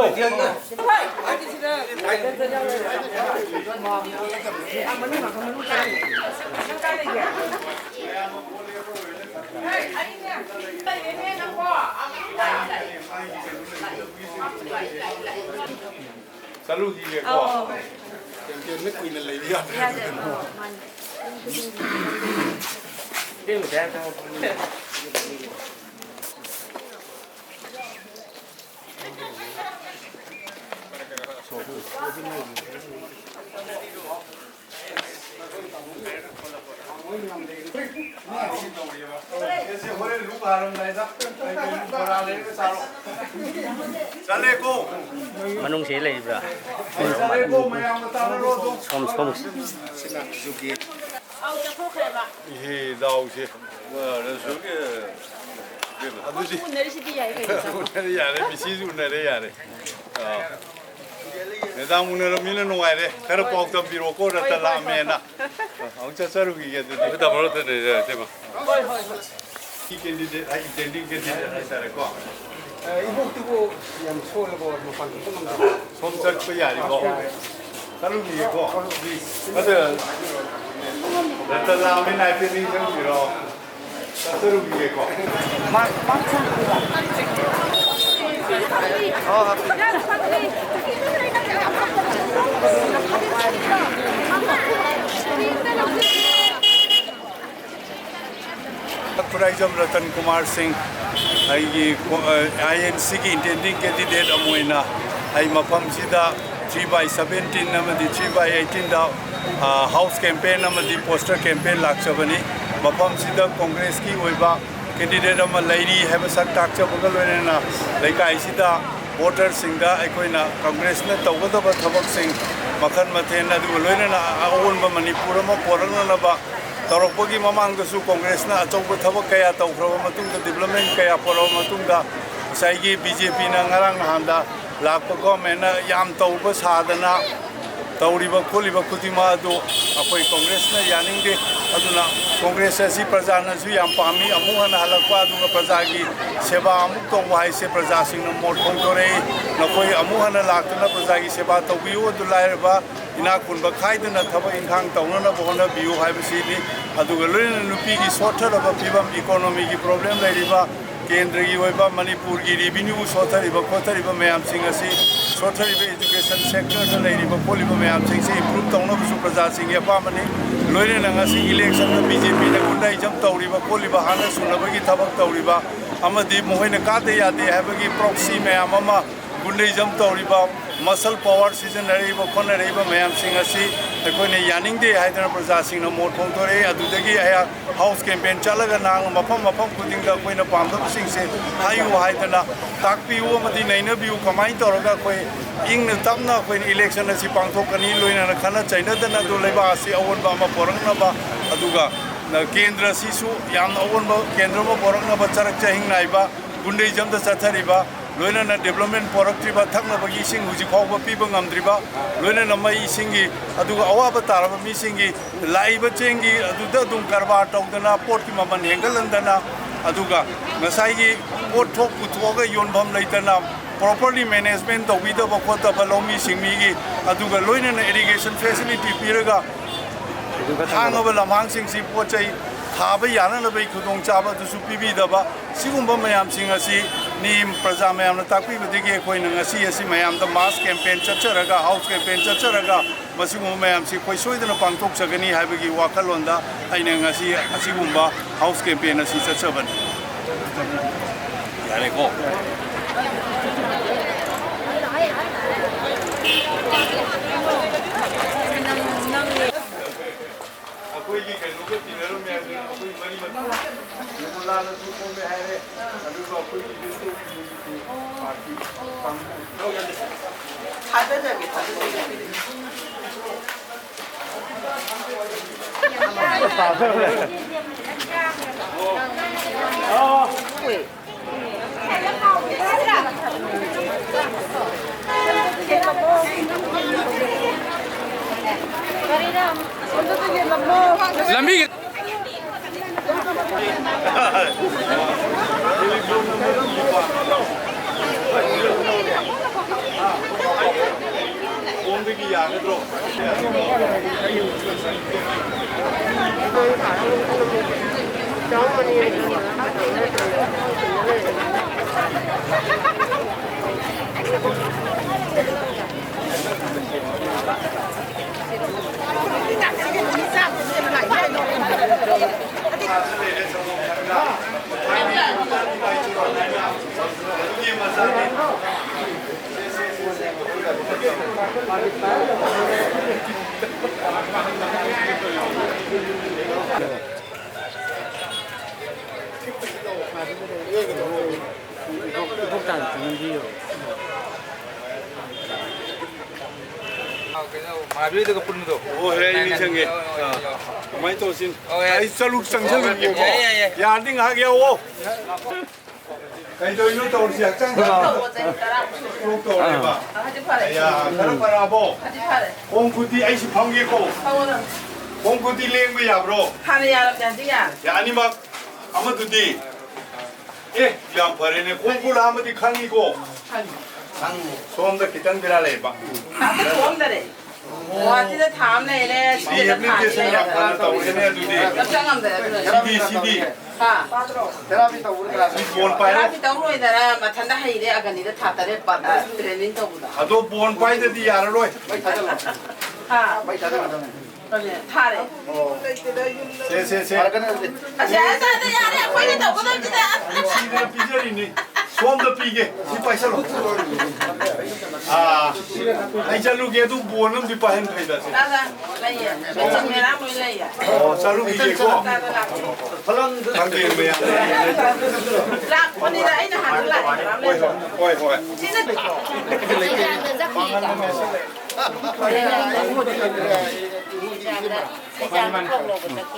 ꯆꯠꯂꯨꯈꯤꯒꯦꯀꯣ꯫ ꯑꯧ꯫ ꯀꯦꯟꯇꯤꯟꯗ ꯀꯨꯏꯅ ꯂꯩꯕ ꯌꯥꯗ꯭ꯔꯦ꯫ ꯌꯥꯗꯦ꯫ ꯑꯧ, ꯃꯥꯅꯦ꯫ ꯆꯠꯂꯦꯀꯣ꯫ ꯃꯅꯨꯡꯁꯤ ꯂꯩꯔꯤꯕ꯭ꯔꯥ? ꯆꯠꯂꯦꯀꯣ, ꯃꯌꯥꯝꯅ ꯇꯥꯟꯅꯔꯣ ꯑꯗꯨꯝ꯫ ꯁꯣꯝ, ꯁꯣꯝ꯫ ꯁꯤꯅ ꯖꯨꯒꯤ꯫ ꯑꯧ, ꯆꯠꯊꯣꯛꯈ꯭ꯔꯦꯕ꯫ ꯏꯍꯦ, ꯗꯥꯎꯁꯦ꯫ ꯑꯗꯨꯗꯤ ꯎꯅꯔꯤꯁꯤꯗꯤ ꯌꯥꯏ ꯀꯩꯅꯣ꯫ ꯎꯅꯔꯦ ꯌꯥꯔꯦ, ꯃꯤꯁꯤꯁꯨ ꯎꯅꯔꯦ ꯌꯥꯔꯦ꯫ ꯑꯥ꯫ ꯃꯦꯗꯥꯝ ꯎꯅꯔꯝꯃꯤꯅ ꯅꯨꯡꯉꯥꯏꯔꯦ꯫ ꯈꯔ ꯄꯥꯎ ꯇꯝꯕꯤꯔꯣꯀꯣ, ꯔꯇꯟ ꯂꯥꯛꯑꯝꯃꯦꯅ꯫ ꯑꯃꯨꯛ ꯆꯠꯆꯔꯨꯈꯤꯒꯦ ꯑꯗꯨꯗꯤ꯫ ꯍꯣꯏ, ꯍꯣꯏ, ꯍꯣꯏ꯫ Candidate, ꯑꯩ attending candidate ꯍꯥꯏꯇꯥꯔꯦꯀꯣ꯫ ꯑꯦ, ꯏꯕꯣꯛꯇꯨꯕꯨ ꯌꯥꯝ ꯁꯣꯜꯂꯕꯣ? ꯃꯄꯥꯟ ꯊꯣꯛꯄ ꯉꯝꯗꯕ? ꯁꯣꯝ ꯆꯠꯄ ꯌꯥꯔꯤꯕꯣ? ꯆꯠꯂꯨꯈꯤꯒꯦꯀꯣ꯫ ꯑꯗ ꯔꯇꯟ ꯂꯥꯛꯑꯝꯃꯦꯅ ꯍꯥꯏꯐꯦꯠ ꯅꯤꯡꯁꯤꯡꯕꯤꯔꯣ꯫ ꯆꯠꯆꯔꯨꯈꯤꯒꯦꯀꯣ꯫ ꯈꯨꯔꯥꯏꯖꯝ ꯔꯇꯟ ꯀꯨꯃꯥꯔ ꯁꯤꯡ, ꯑꯩꯒꯤ ꯀꯣ-, ꯑ, ꯑꯥꯏ ꯑꯦꯟ ꯁꯤꯒꯤ intending candidate ꯑꯃ ꯑꯣꯏꯅ ꯑꯩ ꯃꯐꯝꯁꯤꯗ three by seventeen ꯑꯃꯗꯤ three by eighteen ꯗ, ꯑ, house campaign ꯑꯃꯗꯤ poster campaign ꯂꯥꯛꯆꯕꯅꯤ꯫ ꯃꯐꯝꯁꯤꯗ ꯀꯣꯡꯒ꯭ꯔꯦꯁꯀꯤ ꯑꯣꯏꯕ candidate ꯑꯃ ꯂꯩꯔꯤ ꯍꯥꯏꯕ ꯁꯛ ꯇꯥꯛꯆꯕꯒ ꯂꯣꯏꯅꯅ ꯂꯩꯀꯥꯏꯁꯤꯗ voter ꯁꯤꯡꯗ ꯑꯩꯈꯣꯏꯅ ꯀꯣꯡꯒ꯭ꯔꯦꯁꯅ ꯇꯧꯒꯗꯕ ꯊꯕꯛꯁꯤꯡ ꯃꯈꯜ ꯃꯊꯦꯜ, ꯑꯗꯨꯒ ꯂꯣꯏꯅꯅ ꯑꯑꯣꯟꯕ ꯃꯅꯤꯄꯨꯔ ꯑꯃ ꯄꯣꯔꯛꯅꯅꯕ ꯇꯧꯔꯛꯄꯒꯤ ꯃꯃꯥꯡꯗꯁꯨ ꯀꯣꯡꯒ꯭ꯔꯦꯁꯅ ꯑꯆꯧꯕ ꯊꯕꯛ ꯀꯌꯥ ꯇꯧꯈ꯭ꯔꯕ ꯃꯇꯨꯡꯗ, ꯗꯤꯕ꯭ꯂꯞꯃꯦꯟ ꯀꯌꯥ ꯄꯨꯔꯛꯑꯕ ꯃꯇꯨꯡꯗ, ꯉꯁꯥꯏꯒꯤ ꯕꯤ ꯖꯦ ꯄꯤꯅ ꯉꯔꯥꯡ ꯅꯍꯥꯟꯗ ꯂꯥꯛꯄ ꯒꯣꯔꯃꯦꯟꯅ ꯌꯥꯝ ꯇꯧꯕ ꯁꯥꯗꯅ ꯇꯧꯔꯤꯕ ꯈꯣꯠꯂꯤꯕ ꯈꯨꯗꯤꯡꯃꯛ ꯑꯗꯨ ꯑꯩꯈꯣꯏ ꯀꯣꯡꯒ꯭ꯔꯦꯁꯅ ꯌꯥꯅꯤꯡꯗꯦ꯫ ꯑꯗꯨꯅ ꯀꯣꯡꯒ꯭ꯔꯦꯁ ꯑꯁꯤ ꯄ꯭ꯔꯖꯥꯅꯁꯨ ꯌꯥꯝ ꯄꯥꯝꯃꯤ꯫ ꯑꯃꯨꯛ ꯍꯟꯅ ꯍꯜꯂꯛꯄ, ꯑꯗꯨꯒ ꯄ꯭ꯔꯖꯥꯒꯤ ꯁꯦꯕꯥ ꯑꯃꯨꯛ ꯇꯧꯕ ꯍꯥꯏꯁꯦ ꯄ꯭ꯔꯖꯥꯁꯤꯡꯅ ꯃꯣꯠ ꯐꯣꯡꯗꯣꯔꯛꯏ꯫ ꯅꯈꯣꯏ ꯑꯃꯨꯛ ꯍꯟꯅ ꯂꯥꯛꯇꯨꯅ ꯄ꯭ꯔꯖꯥꯒꯤ ꯁꯦꯕꯥ ꯇꯧꯕꯤꯌꯨ, ꯑꯗꯨ ꯂꯥꯏꯔꯕ ꯏꯅꯥꯛ ꯈꯨꯟꯕ ꯈꯥꯏꯗꯅ ꯊꯕꯛ ꯏꯪꯈꯥꯡ ꯇꯧꯅꯅꯕ ꯍꯣꯠꯅꯕꯤꯌꯨ ꯍꯥꯏꯕꯁꯤꯅꯤ꯫ ꯑꯗꯨꯒ ꯂꯣꯏꯅꯅ ꯅꯨꯄꯤꯒꯤ ꯁꯣꯠꯊꯔꯕ ꯐꯤꯕꯝ, ꯏꯀꯣꯅꯣꯃꯤꯒꯤ ꯄ꯭ꯔꯣꯕ꯭ꯂꯦꯝ ꯂꯩꯔꯤꯕ, ꯀꯦꯟꯗ꯭ꯔꯒꯤ ꯑꯣꯏꯕ, ꯃꯅꯤꯄꯨꯔꯒꯤ ꯔꯦꯚꯤꯅ꯭ꯌꯨ ꯁꯣꯠꯊꯔꯤꯕ ꯈꯣꯠꯊꯔꯤꯕ ꯃꯌꯥꯝꯁꯤꯡ ꯑꯁꯤ, ꯁꯣꯠꯊꯔꯤꯕ ꯏꯗꯨꯀꯦꯁꯟ ꯁꯦꯛꯇꯔꯗ ꯂꯩꯔꯤꯕ ꯈꯣꯠꯂꯤꯕ ꯃꯌꯥꯝꯁꯤꯡꯁꯤ ꯏꯝꯄ꯭ꯔꯨꯞ ꯇꯧꯅꯕꯁꯨ ꯄ꯭ꯔꯖꯥꯁꯤꯡꯒꯤ ꯑꯄꯥꯝꯕꯅꯤ꯫ ꯂꯣꯏꯅꯅ ꯉꯁꯤ ꯏꯂꯦꯛꯁꯟꯗ ꯕꯤ ꯖꯦ ꯄꯤꯅ ꯒꯨꯟꯗꯥꯏꯖꯝ ꯇꯧꯔꯤꯕ ꯈꯣꯠꯂꯤꯕ, ꯍꯥꯠꯅ ꯁꯨꯅꯕꯒꯤ ꯊꯕꯛ ꯇꯧꯔꯤꯕ, ꯑꯃꯗꯤ ꯃꯈꯣꯏꯅ ꯀꯥꯗ ꯌꯥꯗꯦ ꯍꯥꯏꯕꯒꯤ ꯄ꯭ꯔꯣꯛꯁꯤ ꯃꯌꯥꯝ ꯑꯃ ꯒꯨꯟꯗꯥꯏꯖꯝ ꯇꯧꯔꯤꯕ, ꯃꯁꯜ ꯄꯋꯥꯔ ꯁꯤꯖꯤꯟꯅꯔꯛꯏꯕ ꯈꯣꯠꯅꯔꯛꯏꯕ ꯃꯌꯥꯝꯁꯤꯡ ꯑꯁꯤ ꯑꯩꯈꯣꯏꯅ ꯌꯥꯅꯤꯡꯗꯦ ꯍꯥꯏꯗꯅ ꯄ꯭ꯔꯖꯥꯁꯤꯡꯅ ꯃꯣꯠ ꯐꯣꯡꯗꯣꯔꯛꯏ꯫ ꯑꯗꯨꯗꯒꯤ ꯑꯩꯍꯥꯛ ꯍꯥꯎꯁ ꯀꯦꯝꯄꯦꯟ ꯆꯠꯂꯒ ꯅꯍꯥꯟ ꯃꯐꯝ ꯃꯐꯝ ꯈꯨꯗꯤꯡꯗ ꯑꯩꯈꯣꯏꯅ ꯄꯥꯝꯗꯕꯁꯤꯡꯁꯦ ꯍꯥꯏꯌꯨ ꯍꯥꯏꯗꯅ ꯇꯥꯛꯄꯤꯌꯨ ꯑꯃꯗꯤ ꯅꯩꯅꯕꯤꯌꯨ, ꯀꯃꯥꯏꯅ ꯇꯧꯔꯒ ꯑꯩꯈꯣꯏ ꯏꯪꯅ ꯇꯞꯅ ꯑꯩꯈꯣꯏꯅ ꯏꯂꯦꯛꯁꯟ ꯑꯁꯤ ꯄꯥꯡꯊꯣꯛꯀꯅꯤ, ꯂꯣꯏꯅꯅ ꯈꯠꯅ ꯆꯩꯅꯗꯅ ꯑꯗꯨ ꯂꯩꯕꯥꯛ ꯑꯁꯤ ꯑꯑꯣꯟꯕ ꯑꯃ ꯄꯣꯔꯛꯅꯕ, ꯑꯗꯨꯒ ꯀꯦꯟꯗ꯭ꯔꯁꯤꯁꯨ ꯌꯥꯝꯅ ꯑꯑꯣꯟꯕ ꯀꯦꯟꯗ꯭ꯔ ꯑꯃ ꯄꯣꯔꯛꯅꯕ ꯆꯔꯛ ꯆꯍꯤꯡ ꯅꯥꯏꯕ ꯒꯨꯟꯗꯥꯏꯖꯝꯗ ꯆꯠꯊꯔꯤꯕ, ꯂꯣꯏꯅꯅ ꯗꯤꯕ꯭ꯂꯞꯃꯦꯟ ꯄꯣꯔꯛꯇ꯭ꯔꯤꯕ, ꯊꯛꯅꯕꯒꯤ ꯏꯁꯤꯡ ꯍꯧꯖꯤꯛ ꯐꯥꯎꯕ ꯄꯤꯕ ꯉꯝꯗ꯭ꯔꯤꯕ, ꯂꯣꯏꯅꯅ ꯃꯩ ꯏꯁꯤꯡꯒꯤ, ꯑꯗꯨꯒ ꯑꯋꯥꯕ ꯇꯥꯔꯕ ꯃꯤꯁꯤꯡꯒꯤ ꯂꯥꯛꯏꯕ ꯆꯦꯡꯒꯤ ꯑꯗꯨꯗ ꯑꯗꯨꯝ ꯀꯔꯕꯥꯔ ꯇꯧꯗꯅ ꯄꯣꯠꯀꯤ ꯃꯃꯜ ꯍꯦꯟꯒꯠꯍꯟꯗꯅ, ꯑꯗꯨꯒ ꯉꯁꯥꯏꯒꯤ ꯄꯣꯠꯊꯣꯛ ꯄꯨꯊꯣꯛꯑꯒ ꯌꯣꯟꯐꯝ ꯂꯩꯇꯅ ꯄ꯭ꯔꯣꯄꯔꯂꯤ ꯃꯦꯅꯦꯖꯃꯦꯟ ꯇꯧꯕꯤꯗꯕ ꯈꯣꯠꯇꯕ ꯂꯧꯃꯤ ꯁꯤꯡꯃꯤꯒꯤ, ꯑꯗꯨꯒ ꯂꯣꯏꯅꯅ ꯏꯔꯤꯒꯦꯁꯟ ꯐꯦꯁꯤꯂꯤꯇꯤ ꯄꯤꯔꯒ ꯍꯥꯡꯉꯕ ꯂꯝꯍꯥꯡꯁꯤꯡꯁꯤ ꯄꯣꯠ ꯆꯩ ꯊꯥꯕ ꯌꯥꯅꯅꯕꯒꯤ ꯈꯨꯗꯣꯡꯆꯥꯕ ꯑꯗꯨꯁꯨ ꯄꯤꯕꯤꯗꯕ, ꯁꯤꯒꯨꯝꯕ ꯃꯌꯥꯝꯁꯤꯡ ꯑꯁꯤ ꯃꯤ ꯄ꯭ꯔꯖꯥ ꯃꯌꯥꯝꯅ ꯇꯥꯛꯄꯤꯕꯗꯒꯤ ꯑꯩꯈꯣꯏꯅ ꯉꯁꯤ ꯑꯁꯤ ꯃꯌꯥꯝꯗ ꯃꯥꯁ ꯀꯦꯝꯄꯦꯟ ꯆꯠꯆꯔꯒ, ꯍꯥꯎꯁ ꯀꯦꯝꯄꯦꯟ ꯆꯠꯆꯔꯒ, ꯃꯁꯤꯒꯨꯝꯕ ꯃꯌꯥꯝꯁꯤ ꯑꯩꯈꯣꯏ ꯁꯣꯏꯗꯅ ꯄꯥꯡꯊꯣꯛꯆꯒꯅꯤ ꯍꯥꯏꯕꯒꯤ ꯋꯥꯈꯜꯂꯣꯟꯗ ꯑꯩꯅ ꯉꯁꯤ ꯑꯁꯤꯒꯨꯝꯕ ꯍꯥꯎꯁ ꯀꯦꯝꯄꯦꯟ ꯑꯁꯤ ꯆꯠꯆꯕꯅꯤ꯫ ꯌꯥꯔꯦꯀꯣ? ꯑꯩꯈꯣꯏꯒꯤ ꯀꯩꯅꯣꯒ ꯇꯤꯟꯅꯔꯝꯃꯦ ꯍꯥꯏꯕꯗꯨꯅ ꯑꯩꯈꯣꯏ ꯃꯔꯤ ꯃꯇꯥ ꯅꯤꯔꯃꯂꯥꯅꯁꯨ ꯈꯣꯝꯃꯦ ꯍꯥꯏꯔꯦ꯫ ꯑꯗꯨꯒ ꯑꯩꯈꯣꯏꯒꯤ ꯌꯨꯝꯊꯣꯡ ꯈꯨꯗꯤꯡꯒꯤ ꯄꯥꯔꯇꯤ ꯀꯥꯡꯕꯨ ꯊꯥꯗꯖꯒꯦ, ꯊꯥꯗꯖꯒꯦ꯫ ꯂꯝꯕꯤ ꯈꯣꯡꯗꯒꯤ ꯌꯥꯒꯗ꯭ꯔꯣ? ꯏꯕꯣꯛ ꯇꯥꯟꯅ ꯆꯪꯍꯟꯕꯤꯌꯣ꯫ ꯑꯥ, ꯀꯩꯅꯣ, ꯃꯍꯥꯕꯤꯔꯗꯒ ꯄꯨꯟꯕꯗꯣ꯫ ꯑꯣ, ꯍꯦ, ꯑꯩ ꯅꯤꯡꯁꯤꯡꯉꯦ꯫ ꯑꯥ, ꯀꯃꯥꯏꯅ ꯇꯧꯁꯤ? ꯑꯣ, ꯌꯥꯏ꯫ ꯑꯩ ꯆꯠꯂꯨ ꯆꯪꯁꯤꯜꯂꯨꯒꯦꯀꯣ꯫ ꯌꯥꯏ, ꯌꯥꯏ, ꯌꯥꯏ꯫ ꯌꯥꯔꯗꯤ ꯉꯥꯏꯍꯥꯛ ꯌꯥꯎꯋꯣ꯫ ꯀꯩꯗꯧꯔꯤꯅꯣ ꯇꯧꯔꯤꯁꯤ? ꯍꯛꯆꯥꯡ ꯁ꯭ꯇꯔꯣꯛ ꯇꯧꯔꯦꯕ? ꯍꯧꯖꯤꯛ ꯐꯔꯦ꯫ ꯑꯌꯥ, ꯈꯔ ꯐꯔꯛꯑꯕꯣ? ꯍꯧꯖꯤꯛ ꯐꯔꯦ꯫ ꯈꯣꯡ ꯈꯨꯠꯇꯤ ꯑꯩꯁꯨ ꯐꯝꯒꯦꯀꯣ꯫ ꯐꯝꯃꯣ ꯅꯪ꯫ ꯈꯣꯡ ꯈꯨꯠꯇꯤ ꯂꯦꯡꯕ ꯌꯥꯕ꯭ꯔꯣ? ꯍꯥꯟꯅ ꯌꯥꯔꯝꯗꯦ, ꯍꯧꯖꯤꯛ ꯌꯥꯔꯦ꯫ ꯌꯥ, ꯑꯅꯤꯃꯛ꯫ ꯑꯃꯗꯨꯗꯤ? ꯑꯦ, ꯌꯥꯝ ꯐꯔꯦꯅꯦ꯫ ꯈꯣꯡ ꯈꯨꯠ ꯍꯥꯝꯕꯗꯤ ꯈꯪꯉꯤꯀꯣ? ꯈꯪꯉꯤ꯫ ꯁꯣꯝꯗ ꯈꯤꯇꯪ ꯕꯦꯔꯥ ꯂꯩꯕ꯫ ꯑꯝꯇ ꯊꯣꯛꯑꯝꯗꯔꯦ꯫ ꯒꯨꯍꯥꯇꯤꯗ ꯊꯥ ꯑꯃ ꯂꯩꯔꯦ, ꯁꯤꯗ ꯊꯥ ꯑꯅꯤ ꯔꯤꯍꯦꯕꯤꯂꯤꯇꯦꯁꯟ ꯌꯥꯝ ꯂꯩꯔꯦ꯫ ꯐꯅ ꯇꯧꯔꯦꯅꯦ ꯑꯗꯨꯗꯤ꯫ ꯆꯠ ꯉꯝꯗꯔꯦ ꯑꯗꯨꯅ꯫ ꯁꯤꯗꯤ, ꯁꯤꯗꯤ꯫ ꯍꯥ? ꯊꯦꯔꯥꯄꯤ ꯇꯧꯕꯗ ꯀꯅꯥ ꯁꯤ ꯕꯣꯟ ꯄꯥꯏꯔꯣ꯫ ꯊꯦꯔꯥꯄꯤ ꯇꯧ ꯂꯣꯏꯗꯅ ꯃꯊꯟꯇ ꯍꯩꯔꯦ, ꯑꯒꯅꯤꯗ ꯊꯥ ꯇꯔꯦꯠ ꯄ-, ꯑ, ꯇ꯭ꯔꯦꯅꯤꯡ ꯇꯧꯕꯗ꯫ ꯑꯗꯣ ꯕꯣꯟ ꯄꯥꯏꯗꯗꯤ ꯌꯥꯔꯔꯣꯏ꯫ ꯃꯩ ꯊꯥꯖꯜꯂꯣ꯫ ꯍꯥ? ꯃꯩ ꯊꯥꯖꯜꯂꯣ꯫ ꯑꯗꯨꯅꯦ, ꯊꯥꯔꯦ꯫ ꯑꯣ꯫ ꯁꯦ, ꯁꯦ, ꯁꯦ꯫ ꯐꯔꯛꯀꯅꯤ ꯑꯗꯨꯗꯤ꯫ ꯑꯁ, ꯌꯥꯔꯦ, ꯌꯥꯔꯦ, ꯌꯥꯔꯦ, ꯑꯩꯈꯣꯏꯒꯤ ꯇꯧꯒꯗꯕꯁꯤꯗ꯫ ꯅꯨꯡꯁꯤꯗꯅ ꯄꯤꯖꯔꯤꯅꯤ꯫ ꯁꯣꯝꯗ ꯄꯤꯒꯦ꯫ ꯁꯤ ꯄꯥꯏꯁꯜꯂꯣ꯫ ꯑꯥ, ꯑꯩ ꯆꯠꯂꯨꯒꯦ꯫ ꯑꯗꯨ ꯕꯣꯟ ꯑꯃꯗꯤ ꯄꯥꯏꯍꯟ ꯐꯩꯗ ꯁꯤ꯫ ꯂꯥꯛ, ꯂꯥꯛ, ꯂꯩꯌꯦ꯫ ꯃꯦꯆꯤꯟ ꯃꯦꯔꯥ ꯂꯣꯏ ꯂꯩꯌꯦ꯫ ꯑꯣ, ꯆꯠꯂꯨꯈꯤꯒꯦꯀꯣ꯫ ꯂꯥꯛ, ꯂꯥꯛ, ꯂꯥꯛ꯫ ꯈꯪꯗꯦ, ꯃꯌꯥꯝ꯫ ꯂꯥꯛꯄꯅꯤꯗ, ꯑꯩꯅ ꯍꯥꯟꯅ ꯂꯥꯛꯑꯦ, ꯃꯦꯔꯥ ꯍꯣꯏ, ꯍꯣꯏ, ꯂꯩꯕ꯫ ꯍꯣꯏ, ꯍꯣꯏ꯫ ꯁꯤꯅ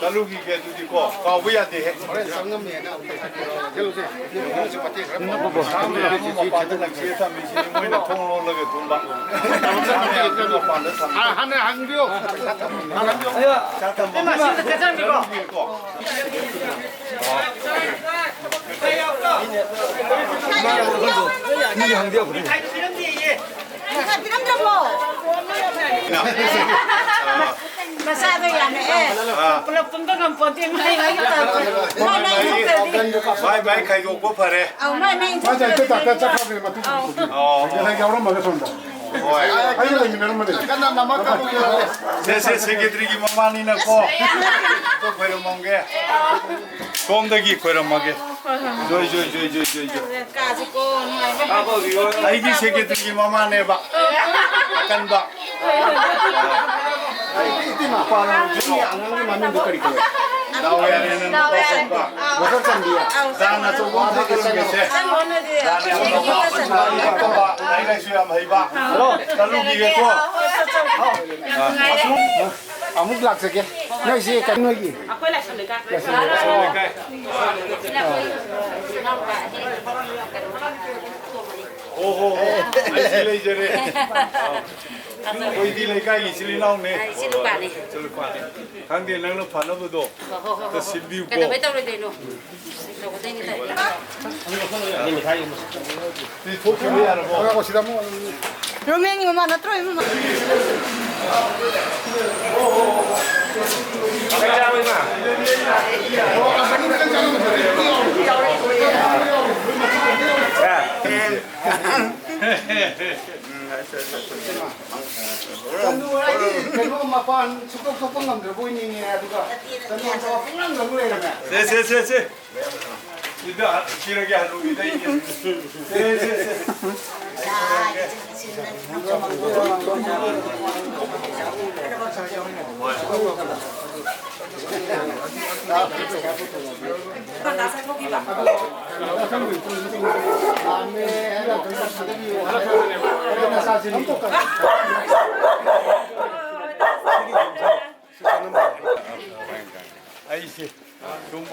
ꯆꯠꯂꯨꯈꯤꯒꯦ ꯑꯗꯨꯗꯤꯀꯣ, ꯀꯥꯎꯕ ꯌꯥꯗꯦꯍꯦ꯫ ꯍꯣꯔꯦꯟ ꯆꯪꯉꯝꯃꯦꯅ ꯑꯃꯨꯛ ꯍꯥꯏꯕꯤꯔꯛꯑꯣ꯫ ꯆꯠꯂꯨꯁꯦ꯫ ꯌꯦꯡꯉꯨꯁꯦ ꯃꯇꯦꯛ ꯈꯔ꯫ ꯃꯄꯥꯟꯗ ꯂꯪꯁꯤꯜꯂ ꯊꯝꯃꯤꯁꯤꯗꯤ ꯃꯣꯏꯅ ꯊꯣꯡ ꯂꯣꯜꯂꯒ ꯇꯨꯝꯕ꯫ ꯃꯄꯥꯟꯗ ꯊꯝꯃꯤ꯫ ꯍꯥꯟꯅ ꯍꯪꯕꯤꯌꯨ꯫ ꯍꯥꯟꯅ ꯍꯪꯕꯤꯌꯨ꯫ ꯆꯠꯂꯨꯈꯤꯒꯦꯀꯣ꯫ ꯃꯤꯒꯤ ꯍꯪꯗꯦ ꯑꯩꯈꯣꯏꯗꯤ꯫ ꯄꯩꯁꯥ ꯄꯤꯔꯝꯗ꯭ꯔꯕꯣ? ꯃꯆꯥꯗꯣ ꯌꯥꯝꯃꯛꯑꯦ꯫ ꯄꯨꯂꯞ ꯄꯨꯟꯕ ꯉꯝꯄꯣꯟꯇꯦ, ꯃꯥꯏ ꯃꯥꯏꯒꯤ ꯇꯧꯔꯗꯤ꯫ ꯃꯥꯏ ꯃꯥꯏ ꯈꯥꯏꯗꯣꯛꯄ ꯐꯔꯦ꯫ ꯑꯧ, ꯃꯥꯏ ꯃꯥꯏ ꯃꯥꯁꯦ ꯍꯦꯛꯇ ꯗꯥꯛꯇꯔ ꯆꯠꯈ꯭ꯔꯕꯅꯦ ꯃꯇꯨꯡ꯫ ꯑꯧ꯫ ꯉꯁꯥꯏ ꯌꯥꯎꯔꯝꯃꯒ ꯁꯣꯝꯗ꯫ ꯍꯣꯏ꯫ ꯑꯩꯒ ꯂꯩꯃꯤꯟꯅꯔꯝꯕꯅꯦ꯫ ꯁꯦ, ꯁꯦ, ꯁꯦꯀ꯭ꯔꯦꯇꯔꯤꯒꯤ ꯃꯃꯥꯅꯤꯅꯀꯣ꯫ ꯑꯝꯇ ꯈꯣꯏꯔꯝꯃꯝꯒꯦ꯫ ꯁꯣꯝꯗꯒꯤ ꯈꯣꯏꯔꯝꯃꯒꯦ꯫ ꯖꯣꯏ, ꯖꯣꯏ, ꯖꯣꯏ, ꯖꯣꯏ, ꯖꯣꯏ, ꯖꯣꯏ꯫ ꯀꯥꯁꯤꯀꯣ, ꯅꯨꯡꯉꯥꯏꯕ꯫ ꯑꯩꯒꯤ ꯁꯦꯀ꯭ꯔꯦꯇꯔꯤꯒꯤ ꯃꯃꯥꯅꯦꯕ꯫ ꯑꯀꯟꯕ꯫ ꯏꯇꯩꯃ, ꯅꯪꯒꯤ ꯑꯉꯥꯡꯒꯤ ꯃꯃꯤꯡꯗꯣ ꯀꯔꯤ ꯀꯧꯋꯦ? ꯗꯥꯎ ꯌꯥꯔꯦ, ꯅꯪ ꯅꯨꯄꯥ ꯊꯣꯛꯄ꯫ ꯕꯣꯇꯜ ꯆꯟꯕꯤ꯫ ꯗꯥꯟ ꯑꯆꯧꯕ ꯑꯃ ꯊꯥꯗꯔꯝꯒꯦꯁꯦ꯫ ꯗꯥꯟ ꯑꯆꯧꯕ ꯑꯃ ꯊꯥꯗꯔꯝꯒꯦ꯫ ꯂꯥꯏꯔꯤꯛ ꯂꯥꯏꯁꯨ ꯌꯥꯝ ꯍꯩꯕ꯫ ꯆꯠꯂꯨꯈꯤꯒꯦꯀꯣ꯫ ꯑꯃꯨꯛ ꯂꯥꯛꯆꯒꯦ꯫ ꯅꯣꯏꯁꯤ ꯀꯩꯅꯣ ꯅꯣꯏꯒꯤ? ꯑꯩꯈꯣꯏ ꯂꯥꯏꯁ꯭ꯔꯝ ꯂꯩꯀꯥꯏ꯫ ꯂꯥꯏꯁ꯭ꯔꯝ ꯂꯩꯀꯥꯏ꯫ ꯑꯣ, ꯍꯣ, ꯍꯣ꯫ ꯑꯩꯁꯨ ꯂꯩꯖꯔꯦ꯫ ꯑꯩꯈꯣꯏꯗꯤ ꯂꯩꯀꯥꯏꯒꯤ ꯏꯆꯤꯜ ꯏꯅꯥꯎꯅꯦ꯫ ꯑ, ꯏꯆꯤꯜ ꯅꯨꯄꯥꯅꯤ꯫ ꯏꯆꯤꯜ ꯅꯨꯄꯥꯅꯤ꯫ ꯈꯪꯗꯦ, ꯅꯪꯅ ꯐꯅꯕꯗꯣ ꯍꯣ, ꯍꯣ, ꯍꯣ, ꯑꯝꯇ ꯍꯣ꯫ ꯁꯤꯟꯕꯤꯌꯨꯀꯣ꯫ ꯀꯩꯗꯧꯕꯩ ꯇꯧꯔꯣꯏꯗꯣꯏꯅꯣ? ꯇꯧꯒꯗꯣꯏꯅꯤ ꯀꯩꯅꯣ꯫ ꯁꯤ ꯊꯣꯛꯈꯤꯕ ꯌꯥꯔꯕꯣ? ꯉꯥꯏꯈꯣ, ꯁꯤꯗ ꯑꯃꯨꯛ꯫ ꯔꯣꯃꯦꯟꯒꯤ ꯃꯃꯥ ꯅꯠꯇ꯭ꯔꯣ, ꯏꯃꯥ? ꯆꯟꯗꯨ ꯍꯥꯏꯗꯤ ꯀꯩꯅꯣ ꯃꯄꯥꯟ ꯁꯨꯛꯊꯣꯛ ꯊꯣꯛꯄ ꯉꯝꯗ꯭ꯔꯕꯣꯏ ꯅꯤꯡꯉꯦ, ꯑꯗꯨꯒ ꯆꯟꯗꯨ ꯄꯨꯡꯂꯪ ꯂꯪ ꯂꯩꯔꯝꯃꯦ꯫ ꯁꯦ, ꯁꯦ, ꯁꯦ, ꯁꯦ꯫ ꯁꯤꯗ ꯄꯤꯔꯒꯦ, ꯍꯅꯨꯕꯤꯗ ꯑꯩꯒꯤ꯫ ꯁꯦ, ꯁꯦ, ꯁꯦ꯫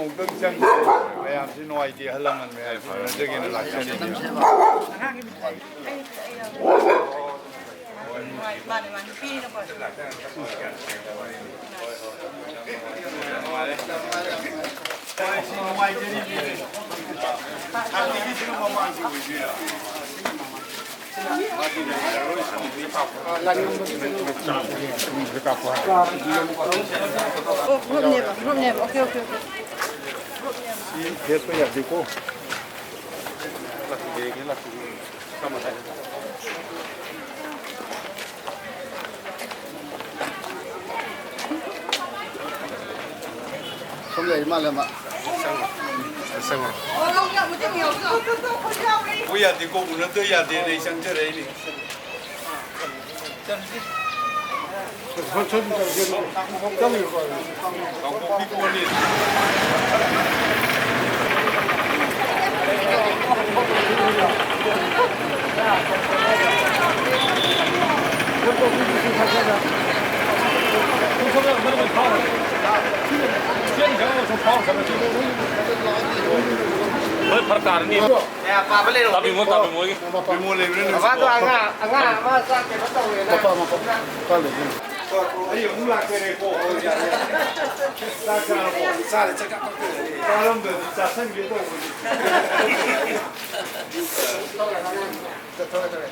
ꯑꯃꯨꯛꯇꯪ ꯆꯪꯁꯦ꯫ ꯃꯌꯥꯝꯁꯤ ꯅꯨꯡꯉꯥꯏꯇꯦ, ꯑꯍꯜ ꯂꯃꯟ ꯃꯌꯥꯝꯁꯤ ꯎꯅꯖꯒꯦꯅ ꯂꯥꯛꯆꯔꯤꯅꯤ꯫ ꯃꯥꯅꯦ, ꯃꯥꯅꯦ, ꯅꯨꯄꯤꯅꯤꯅꯀꯣ꯫ ꯑꯣ, group ꯅꯦꯕ, group ꯅꯦꯕ꯫ OK, OK, OK꯫ ꯁꯤ ꯌꯦꯠꯄ ꯌꯥꯗꯦꯀꯣ꯫ ꯁꯣꯝ ꯂꯩꯔꯤ ꯃꯥꯜꯂꯦ ꯑꯃ꯫ ꯆꯪꯉꯣ꯫ ꯆꯪꯉꯣ꯫ ꯍꯣꯏ, ꯌꯥꯗꯦꯀꯣ, ꯎꯅꯗ ꯌꯥꯗꯦꯅ ꯑꯩ ꯆꯪꯖꯔꯛꯏꯅꯤ꯫ ꯂꯣꯏ ꯐꯔꯛ ꯇꯥꯔꯅꯤ꯫ ꯇꯥꯕꯤꯃꯣ, ꯇꯥꯕꯤꯃꯣꯒꯤ꯫ ꯕꯤꯃꯣꯜ ꯂꯩꯕ꯭ꯔꯥ ꯅꯪ? ꯕꯕꯥꯗꯣ ꯑꯉꯥꯡ, ꯑꯉꯥꯡ ꯑꯃ ꯆꯥꯛ ꯀꯩꯅꯣ ꯇꯧꯋꯦꯅ꯫ ꯃꯄꯥ, ꯃꯄꯥ꯫ ꯀꯥꯏ ꯂꯩꯒꯦ? ꯑꯩ ꯑꯃꯨꯛ ꯂꯥꯛꯇꯣꯏꯅꯦꯀꯣ꯫ ꯆꯥꯛ ꯆꯥꯔꯕꯣ? ꯆꯥꯔꯦ, ꯆꯥꯛ ꯆꯥ ꯇꯣꯛꯇ ꯉꯥꯏꯔꯤ꯫ ꯆꯥꯔꯝꯗ꯭ꯔꯗꯤ ꯆꯥꯁꯟꯒꯦ ꯇꯧꯕꯅꯤ꯫ ꯇꯧꯔꯦ, ꯇꯧꯔꯦ꯫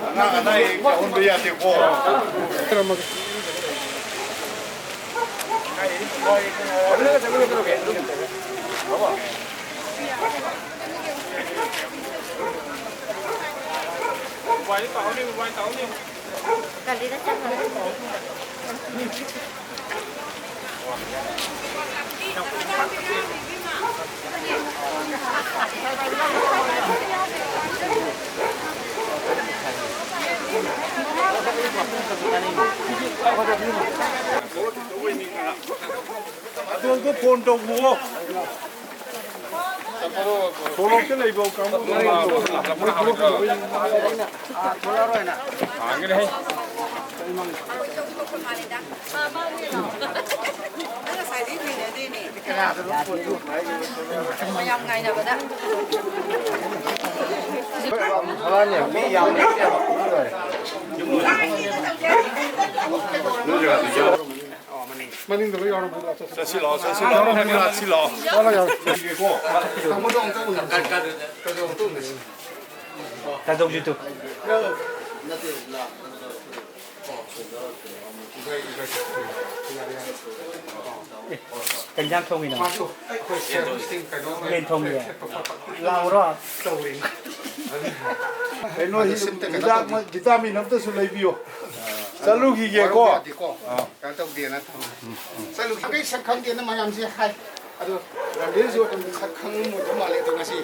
ꯑꯅꯥ ꯑꯅꯥ ꯑꯌꯦꯛ ꯌꯥꯎꯍꯟꯕ ꯌꯥꯗꯦꯀꯣ꯫ ꯒꯥꯔꯤꯗ ꯆꯪꯉꯒ꯫ ꯑꯗꯣꯝꯗ ꯐꯣꯟ ꯇꯧꯕꯤꯌꯣ꯫ ꯁꯣꯔꯣꯛꯇ ꯂꯩꯕ ꯀꯥꯡꯕꯨꯗꯣ ꯍꯥꯡꯒꯅꯤ ꯍꯦ꯫ ꯃꯌꯥꯝ ꯉꯥꯏꯅꯕꯗ꯫ ꯃꯅꯤꯡꯗ ꯂꯣꯏ ꯌꯥꯎꯔꯝꯃꯅꯤ꯫ ꯆꯠꯁꯤ ꯂꯥꯛꯑꯣ, ꯆꯠꯁꯤ ꯂꯥꯛꯑꯣ, ꯆꯠꯁꯤ ꯂꯥꯛꯑꯣ꯫ ꯌꯥꯎꯔꯣ, ꯌꯥꯎꯔꯣ꯫ ꯆꯠꯁꯤꯀꯣ꯫ ꯀꯥꯗꯧꯁꯤ ꯇꯨ꯫ ꯑꯦ, ꯀꯩ ꯏꯟꯖꯥꯡ ꯊꯣꯡꯉꯤꯅꯣ? ꯌꯦꯟ ꯊꯣꯡꯉꯤꯌꯦ꯫ ꯂꯥꯎꯔꯣ꯫ ꯀꯩꯅꯣ, ꯍꯤꯗꯥꯛ, ꯚꯤꯇꯥꯃꯤꯟ ꯑꯝꯇꯁꯨ ꯂꯩꯕꯤꯌꯣ꯫ ꯆꯠꯂꯨꯈꯤꯒꯦꯀꯣ꯫ ꯀꯩꯅꯣ ꯇꯧꯗꯦꯅ꯫ ꯆꯠꯂꯨꯈꯤꯕꯩ ꯁꯛ ꯈꯪꯗꯦꯅ ꯃꯌꯥꯝꯁꯦ ꯍꯥꯏ꯫ ꯑꯗꯣ ꯔꯟꯕꯤꯔꯁꯨ ꯑꯗꯨꯝ ꯁꯛ ꯈꯪꯉꯝꯃꯣꯏꯗꯧ ꯃꯥꯜꯂꯦ ꯑꯗꯣ ꯉꯁꯤ꯫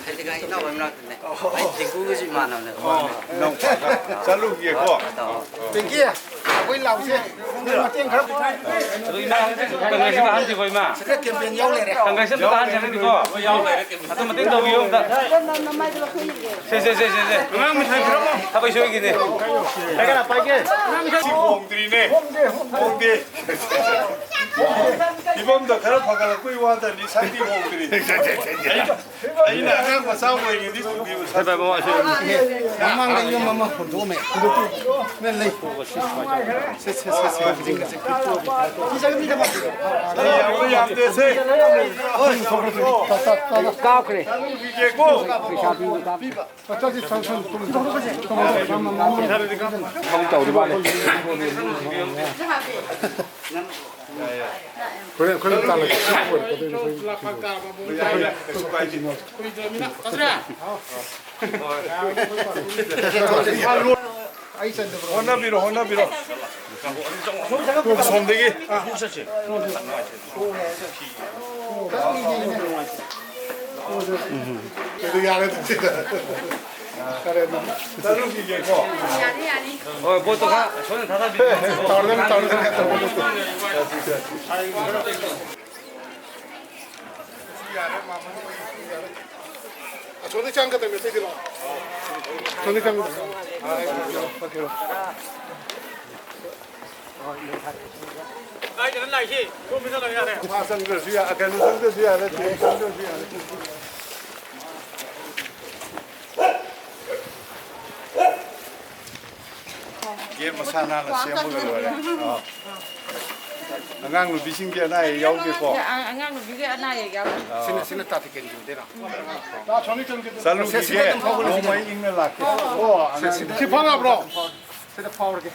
ꯍꯥꯏꯗꯤ ꯏꯅꯥꯎ ꯑꯃ ꯂꯥꯛꯇꯣꯏꯅꯦ꯫ ꯑꯣ꯫ ꯑꯩ ꯇꯤꯡꯀꯨꯒꯁꯨ ꯏꯃꯥꯟꯅꯕꯅꯦ꯫ ꯑꯣ, ꯅꯪ ꯆꯠꯂꯨꯈꯤꯒꯦꯀꯣ꯫ ꯇꯧ꯫ ꯄꯤꯡꯀꯤ, ꯑꯩꯈꯣꯏ ꯂꯥꯎꯁꯦ꯫ ꯅꯣꯏ ꯃꯇꯦꯡ ꯈꯔ ꯄꯥꯡꯉꯣ꯫ ꯑꯗꯨ ꯏꯃꯥ, ꯀꯪꯒ꯭ꯔꯦꯁꯁꯤ ꯀꯥꯍꯟꯁꯤꯀꯣ, ꯏꯃꯥ꯫ ꯁꯤꯗ ꯀꯦꯝꯄꯦꯟ ꯌꯥꯎ ꯂꯩꯔꯦ꯫ ꯀꯪꯒ꯭ꯔꯦꯁꯁꯤ ꯑꯝꯇ ꯀꯥꯍꯟꯁꯤ ꯍꯥꯏꯕꯅꯤꯀꯣ꯫ ꯑꯗꯨ ꯃꯇꯦꯡ ꯇꯧꯕꯤꯌꯨ ꯑꯝꯇ꯫ ꯅꯃꯥꯏꯗꯨ ꯂꯧꯊꯣꯛꯅꯤꯡꯗꯦ꯫ ꯁꯦ, ꯁꯦ, ꯁꯦ, ꯁꯦ, ꯁꯦ꯫ ꯑꯉꯥꯡ ꯃꯤꯊꯥꯏ ꯄꯤꯔꯝꯃꯣ꯫ ꯊꯕꯛ ꯁꯣꯏꯒꯤꯅꯦ꯫ ꯀꯩ ꯀꯅꯥ ꯄꯥꯏꯒꯦ? ꯁꯤ ꯍꯣꯡꯗ꯭ꯔꯤꯅꯦ꯫ ꯍꯣꯡꯗꯦ, ꯍꯣꯡꯗꯦ꯫ ꯍꯣꯡꯗꯦ꯫ ꯐꯤꯕꯝꯗꯣ ꯈꯔ ꯐꯒꯠꯂꯛꯄꯩ ꯋꯥꯗꯅꯤ, ꯁꯛꯇꯤ ꯍꯣꯡꯗ꯭ꯔꯤ꯫ ꯑꯩꯅ ꯑꯉꯥꯡ ꯃꯆꯥ ꯑꯣꯏꯔꯤꯉꯩꯗꯤ ꯄꯨꯈ꯭ꯔꯤꯕ ꯁꯛꯇꯣ꯫ ꯃꯃꯥꯡꯗ ꯌꯨꯝ ꯑꯃ ꯍꯣꯡꯗꯣꯛꯑꯝꯃꯦ꯫ ꯅ ꯂꯩ꯫ ꯁꯦ, ꯁꯦ, ꯁꯦ, ꯁꯦ꯫ ꯁꯤ ꯌꯥꯝꯕ ꯌꯥꯝꯗꯦꯁꯦ꯫ ꯀꯥꯎꯈ꯭ꯔꯦ꯫ ꯆꯠꯂꯨꯈꯤꯒꯦꯀꯣ꯫ ꯄꯩꯁꯥ ꯄꯤꯕ ꯀꯥꯞꯄ꯫ ꯊꯕꯛ ꯇꯧꯔꯤ ꯃꯥꯜꯂꯦ꯫ ꯍꯣꯔꯦꯟ ꯑꯩꯈꯣꯏꯅ ꯇꯥꯜꯂꯛꯄ ꯁꯤ ꯑꯣꯏꯔꯛꯀꯗꯣꯏꯅꯤ ꯑꯩꯈꯣꯏ꯫ ꯌꯥꯏ, ꯌꯥꯏ, ꯀꯩꯁꯨ ꯀꯥꯏꯗꯦ꯫ ꯍꯣꯠꯅꯕꯤꯔꯣ, ꯍꯣꯠꯅꯕꯤꯔꯣ꯫ ꯑꯁꯣꯝꯗꯒꯤ꯫ ꯑꯗꯨ ꯌꯥꯔꯦ, ꯑꯗꯨꯗꯤ꯫ ꯐꯔꯦ, ꯑꯗꯨꯗꯤ꯫ ꯆꯠꯂꯨꯈꯤꯒꯦꯀꯣ꯫ ꯌꯥꯅꯤ, ꯌꯥꯅꯤ꯫ ꯍꯣꯏ, ꯄꯣꯠꯇꯣ ꯈꯔ ꯁꯣꯝꯗ ꯊꯥꯗꯕꯤꯌꯨ꯫ ꯇꯧꯔꯗꯝꯅꯤ, ꯇꯧꯔꯗꯝꯅꯤ, ꯇꯧꯔꯗꯝꯅꯤ꯫ ꯌꯥꯔꯦ, ꯃꯥ ꯃꯅꯨꯡ ꯌꯥꯔꯦ꯫ ꯑꯁꯣꯝꯗ ꯆꯪꯒꯗꯕꯅꯤ, ꯑꯇꯩꯗꯤ ꯂꯥꯛꯑꯣ꯫ ꯑꯁꯣꯝꯗ ꯆꯪꯒꯗꯕꯅꯤ꯫ ꯀꯥꯏꯗꯅꯣ ꯂꯥꯛꯏꯁꯤ? ꯁꯣꯝꯗ ꯆꯠꯂꯒ ꯌꯥꯔꯦ꯫ ꯃꯥ ꯆꯪꯗ꯭ꯔꯁꯨ ꯌꯥ-, ꯀꯩꯅꯣ ꯆꯪꯗ꯭ꯔꯁꯨ ꯌꯥꯔꯦ, ꯇꯦꯡ ꯆꯪꯗ꯭ꯔꯁꯨ ꯌꯥꯔꯦ꯫ ꯒꯦꯠ ꯃꯁꯥ ꯅꯥꯟꯅ ꯁꯦꯝꯃꯒ ꯂꯣꯏꯔꯦ꯫ ꯑꯥ꯫ ꯑꯉꯥꯡ ꯅꯨꯄꯤꯁꯤꯡꯒꯤ ꯑꯅꯥ ꯑꯌꯦꯛ ꯌꯥꯎꯗꯦꯀꯣ? ꯑꯉꯥꯡ ꯅꯨꯄꯤꯒꯤ ꯑꯅꯥ ꯑꯌꯦꯛ ꯌꯥꯎꯗꯦ꯫ ꯑꯥ꯫ ꯁꯤꯅ, ꯁꯤꯅ ꯇ꯭ꯔꯥꯐꯤꯛ ꯀꯦꯟꯗ꯭ꯔꯗꯩꯔꯣ? ꯆꯠꯂꯨꯈꯤꯒꯦ꯫ ꯁꯤꯗ ꯑꯗꯨꯝ ꯐꯥꯎꯕ ꯅꯣꯡꯃ ꯂꯩꯁꯤꯅꯦ꯫ ꯏꯪꯅ ꯂꯥꯛꯀꯦ꯫ ꯑꯣ, ꯑꯉꯥꯡ ꯁꯤ, ꯁꯤ ꯐꯥꯎ ꯌꯥꯕ꯭ꯔꯣ? ꯁꯤꯗ ꯐꯥꯎꯔꯒꯦ꯫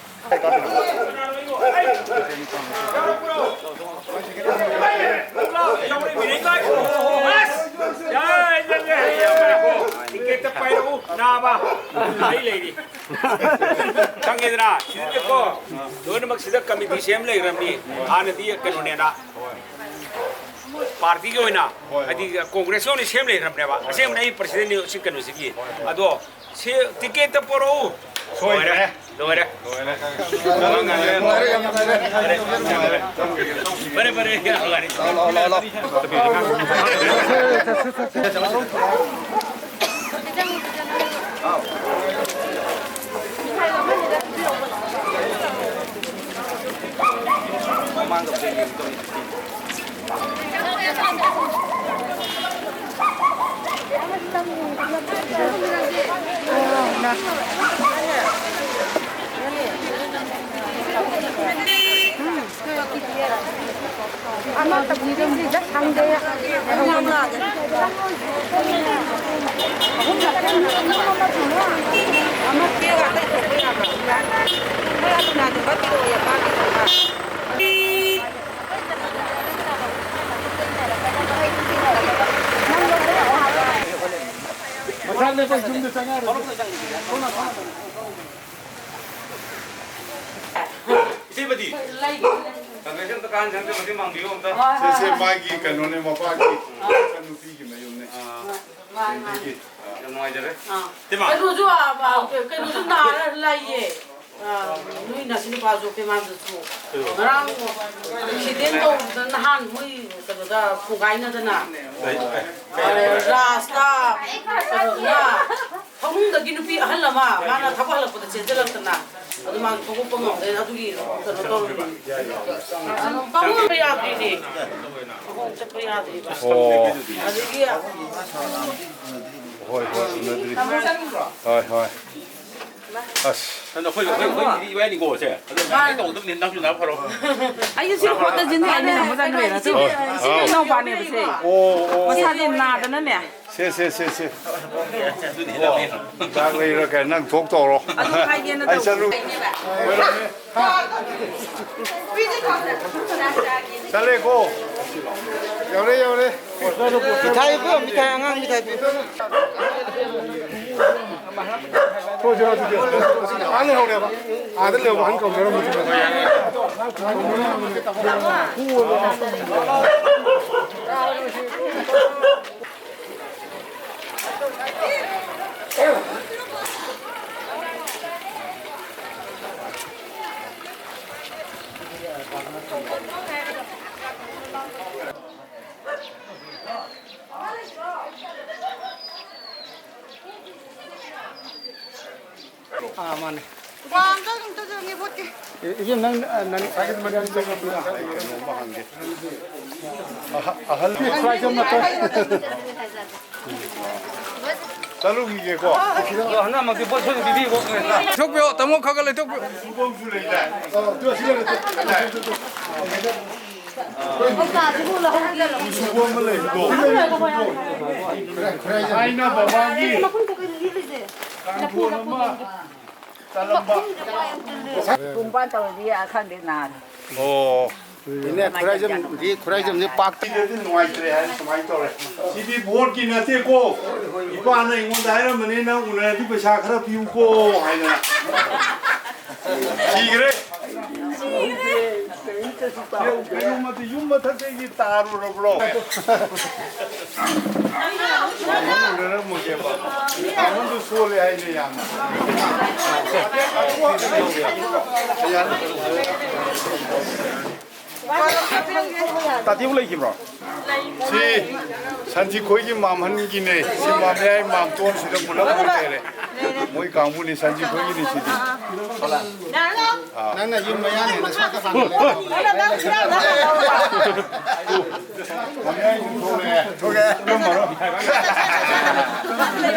ꯇꯤꯀꯦꯠꯇ ꯄꯥꯏꯔꯛꯎ, ꯅꯥꯕ꯫ ꯑꯩ ꯂꯩꯔꯤ꯫ ꯈꯪꯉꯦꯗꯅ, ꯁꯤꯗꯀꯣ, ꯂꯣꯏꯅꯃꯛ ꯁꯤꯗ ꯀꯃꯤꯇꯤ ꯁꯦꯝ ꯂꯩꯈ꯭ꯔꯕꯅꯤ꯫ ꯍꯥꯟꯅꯗꯤ ꯀꯩꯅꯣꯅꯦꯅ, ꯄꯥꯔꯇꯤꯒꯤ ꯑꯣꯏꯅ, ꯍꯣꯏ, ꯍꯣꯏ꯫ ꯍꯥꯏꯗꯤ ꯀꯣꯡꯒ꯭ꯔꯦꯁꯀꯤ ꯑꯣꯏꯅ ꯁꯦꯝ ꯂꯩꯈ꯭ꯔꯕꯅꯦꯕ꯫ ꯑꯁꯦꯡꯕꯅ ꯑꯩ ꯄ꯭ꯔꯁꯤꯗꯦꯟꯅꯤ ꯁꯤ ꯀꯩꯅꯣꯁꯤꯒꯤ꯫ ꯑꯗꯣ ꯁꯤ ꯇꯤꯀꯦꯠꯇ ꯄꯣꯔꯛꯎ꯫ ꯁꯣꯏꯗ꯭ꯔꯦ꯫ ꯂꯣꯏꯔꯦ, ꯂꯣꯏꯔꯦ꯫ ꯂꯣꯏꯔꯦ, ꯌꯥꯝ ꯅꯨꯡꯉꯥꯏꯔꯦ꯫ ꯐꯔꯦ, ꯐꯔꯦ, ꯌꯥꯝ ꯅꯨꯡꯉꯥꯏꯔꯦ꯫ ꯂꯥꯎ, ꯂꯥꯎ, ꯂꯥꯎ, ꯂꯥꯎ꯫ ꯏꯆꯦꯕꯗꯤ, ꯀꯪꯒ꯭ꯔꯦꯁ ꯑꯝꯇ ꯀꯥꯍꯟꯁꯦ, ꯑꯝꯇ ꯃꯇꯦꯡ ꯄꯥꯡꯕꯤꯌꯨ ꯑꯝꯇ꯫ ꯍꯣꯏ, ꯍꯣꯏ, ꯁꯤꯁꯦ ꯍꯣꯏ꯫ ꯃꯥꯒꯤ ꯀꯩꯅꯣꯅꯦ, ꯃꯄꯥꯒꯤ ꯃꯆꯟꯅꯨꯄꯤꯒꯤ ꯃꯌꯨꯝꯅꯦ꯫ ꯑꯥ, ꯃꯥꯅꯤ, ꯃꯥꯅꯤ꯫ ꯌꯥꯝ ꯅꯨꯡꯉꯥꯏꯖꯔꯦ꯫ ꯑꯥ꯫ ꯏꯇꯩꯃ꯫ ꯀꯩꯅꯣꯁꯨ, ꯑꯥ, ꯀꯩꯅꯣꯁꯨ ꯅꯥꯔ ꯂꯩꯌꯦ꯫ ꯑꯥ, ꯅꯣꯏ ꯅꯆꯤꯟ ꯅꯨꯄꯥꯁꯨ ꯄꯦꯃꯥꯟꯗꯁꯨ ꯉꯔꯥꯡ ꯑꯦꯛꯁꯤꯗꯦꯟ ꯇꯧꯕꯗ ꯅꯍꯥꯟ ꯃꯣꯏ ꯀꯩꯅꯣꯗ ꯊꯣꯡꯒꯥꯏꯅꯗꯅ ꯔꯥꯁꯇ ꯀꯩꯅꯣꯗꯨꯅ ꯐꯃꯨꯡꯗꯒꯤ ꯅꯨꯄꯤ ꯑꯍꯜ ꯑꯃ, ꯃꯥꯅ ꯊꯕꯛ ꯍꯜꯂꯛꯄꯗ ꯆꯦꯟꯁꯤꯜꯂꯛꯇꯅ, ꯑꯗꯨ ꯃꯥ ꯊꯣꯛꯂꯛꯄ ꯉꯝꯗꯦ꯫ ꯑꯗꯨꯒꯤ ꯀꯩꯅꯣ ꯇꯧꯔꯝꯕ꯫ ꯐꯃꯨꯡ ꯆꯠꯄ ꯌꯥꯗ꯭ꯔꯤꯅꯦ꯫ ꯐꯃꯨꯡ ꯆꯠꯄ ꯌꯥꯗ꯭ꯔꯤꯕ꯫ ꯑꯣ꯫ ꯑꯗꯒꯤ ꯍꯣꯏ, ꯍꯣꯏ, ꯎꯅꯗ꯭ꯔꯤ꯫ ꯍꯣꯏ, ꯍꯣꯏ꯫ ꯑꯁ꯫ ꯑꯗꯣ ꯑꯩꯈꯣꯏ, ꯑꯩꯈꯣꯏ, ꯑꯩꯈꯣꯏ ꯏꯕꯥꯅꯤꯀꯣ, ꯁꯦ꯫ ꯑꯗꯣ ꯃꯥꯅ ꯇꯧꯒꯗꯕꯅꯤ, ꯅꯪꯁꯨ ꯅꯥ ꯐꯔꯣ꯫ ꯑꯩꯁꯨ ꯁꯤ ꯈꯣꯠꯇ ꯆꯦꯟꯁꯤꯜꯂꯛꯏꯅꯦ, ꯅꯝꯕꯔ ꯆꯟꯗ꯭ꯔꯦꯅ꯫ ꯁꯤ ꯑꯧ꯫ ꯏꯅꯥꯎꯄꯥꯅꯦꯕ ꯁꯦ꯫ ꯑꯣ, ꯑꯣ꯫ ꯃꯁꯥꯁꯦ ꯅꯥꯗꯅꯅꯦ꯫ ꯁꯦ, ꯁꯦ, ꯁꯦ, ꯁꯦ꯫ ꯑꯗꯨꯅꯤ ꯑꯣ, ꯍꯤꯗꯥꯛꯅꯦ꯫ ꯍꯤꯗꯥꯛ ꯂꯩꯔ ꯀꯩ ꯅꯪ ꯊꯣꯛ ꯇꯧꯔꯣ꯫ ꯑꯗꯨ ꯍꯥꯏꯒꯦꯅ ꯑꯩ ꯆꯠꯂꯨ꯫ ꯇꯧꯕꯅꯦ꯫ ꯆꯠꯂꯦꯀꯣ꯫ ꯌꯧꯔꯦ, ꯌꯧꯔꯦ꯫ ꯃꯤꯊꯥꯏ ꯄꯤꯌꯣ, ꯃꯤꯊꯥꯏ, ꯑꯉꯥꯡ ꯃꯤꯊꯥꯏ ꯄꯤꯌꯣ꯫ ꯊꯣꯛꯑꯁꯤꯔꯣ ꯑꯗꯨꯗꯤ? ꯑꯥ ꯂꯩꯍꯧꯔꯦꯕ꯫ ꯑꯥꯗ ꯂꯩꯍꯧꯕ ꯑꯍꯟ ꯀꯧꯅꯔꯝꯕꯗꯨꯅ꯫ ꯑꯥ, ꯃꯥꯅꯦ꯫ ꯋꯥ ꯑꯝꯇ, ꯑꯝꯇ ꯆꯪꯒꯦ ꯈꯣꯠꯀꯦ꯫ ꯏ-, ꯏꯕꯦꯝ, ꯅꯪ, ꯑ, ꯅꯪ ꯀꯩꯅꯣꯝꯃ ꯍꯪꯒꯦ꯫ ꯑꯍ-, ꯑꯍꯜ ꯈꯨꯔꯥꯏ ꯆꯝꯅ ꯇꯧ-, ꯆꯠꯂꯨꯈꯤꯒꯦꯀꯣ꯫ ꯑꯗꯣ ꯍꯟꯗꯛꯃꯛꯇꯤ ꯄꯣꯠ ꯁꯣꯏꯗꯅ ꯄꯤꯕꯤꯌꯨꯀꯣ꯫ ꯂꯩꯊꯣꯛꯄꯤꯌꯣ, ꯇꯥꯃꯣ, ꯈꯔ ꯈꯔ ꯂꯩꯊꯣꯛꯄꯤꯌꯣ꯫ ꯁꯨꯐꯝꯁꯨ ꯂꯩꯗꯥꯏ? ꯑ, ꯑꯗꯨ ꯑꯁꯤ ꯂꯩꯔꯦ꯫ ꯁꯨꯕ ꯑꯃ ꯂꯩꯕꯗꯣ꯫ ꯊꯥꯏꯅ ꯕꯕꯥꯒꯤ ꯀꯥꯡꯊꯣꯟ ꯑꯃ ꯆꯥꯂꯝꯕ꯫ ꯄꯨꯡ ꯄꯥꯟ ꯇꯧꯔꯗꯤ ꯈꯪꯗꯦ ꯅꯥꯔꯦ꯫ ꯑꯣ꯫ ꯏꯅꯦ, ꯈꯨꯔꯥꯏꯖꯝꯗꯤ, ꯈꯨꯔꯥꯏꯖꯝꯗꯤ ꯄꯥꯛ ꯁꯤꯗꯗꯤ ꯅꯨꯡꯉꯥꯏꯇ꯭ꯔꯦ ꯍꯥꯏꯅ ꯁꯨꯃꯥꯏꯅ ꯇꯧꯔꯦ꯫ ꯁꯤꯗꯤ ꯚꯣꯠꯀꯤ ꯅꯠꯇꯦꯀꯣ꯫ ꯏꯄꯥꯅ ꯑꯩꯉꯣꯟꯗ ꯍꯥꯏꯔꯝꯕꯅꯤ, "ꯅꯪ ꯎꯅꯔꯗꯤ ꯄꯩꯁꯥ ꯈꯔ ꯄꯤꯌꯨꯀꯣ" ꯍꯥꯏꯗꯅ꯫ ꯁꯤꯈ꯭ꯔꯦ꯫ ꯀꯩꯅꯣꯃꯗꯤ ꯌꯨꯝ ꯃꯊꯛꯇꯒꯤ ꯇꯥꯔꯨꯔꯕ꯭ꯔꯣ? ꯎꯅꯔꯝꯃꯒꯦꯕ꯫ ꯇꯥꯃꯣꯗꯨ ꯁꯣꯜꯂꯦ ꯍꯥꯏꯅꯦ ꯌꯥꯝꯅ꯫ ꯇꯥꯇꯤꯕꯨ ꯂꯩꯈꯤꯕ꯭ꯔꯣ? ꯁꯤ ꯁꯟꯖꯤꯈꯣꯏꯒꯤ ꯃꯥꯝꯍꯟꯒꯤꯅꯦ꯫ ꯁꯤ ꯃꯥꯝꯌꯥꯏ ꯃꯥꯝꯇꯣꯟꯁꯤꯗ ꯄꯨꯂꯞ ꯑꯣꯏꯅ ꯂꯩꯔꯦ꯫ ꯃꯣꯏ ꯀꯥꯡꯕꯨꯅꯤ, ꯁꯟꯖꯤꯈꯣꯏꯒꯤꯅꯤ ꯁꯤꯗꯤ꯫ ꯑꯥ꯫ ꯅꯪꯅ ꯌꯨꯝ ꯃꯌꯥꯅꯤ ꯅꯁꯥꯗ ꯍꯥꯟꯅ ꯂꯩꯔꯣ꯫ ꯃꯥꯝꯌꯥꯏꯁꯨ ꯊꯣꯛꯂꯛꯑꯦ꯫ ꯊꯣꯛꯂꯛꯑꯦ꯫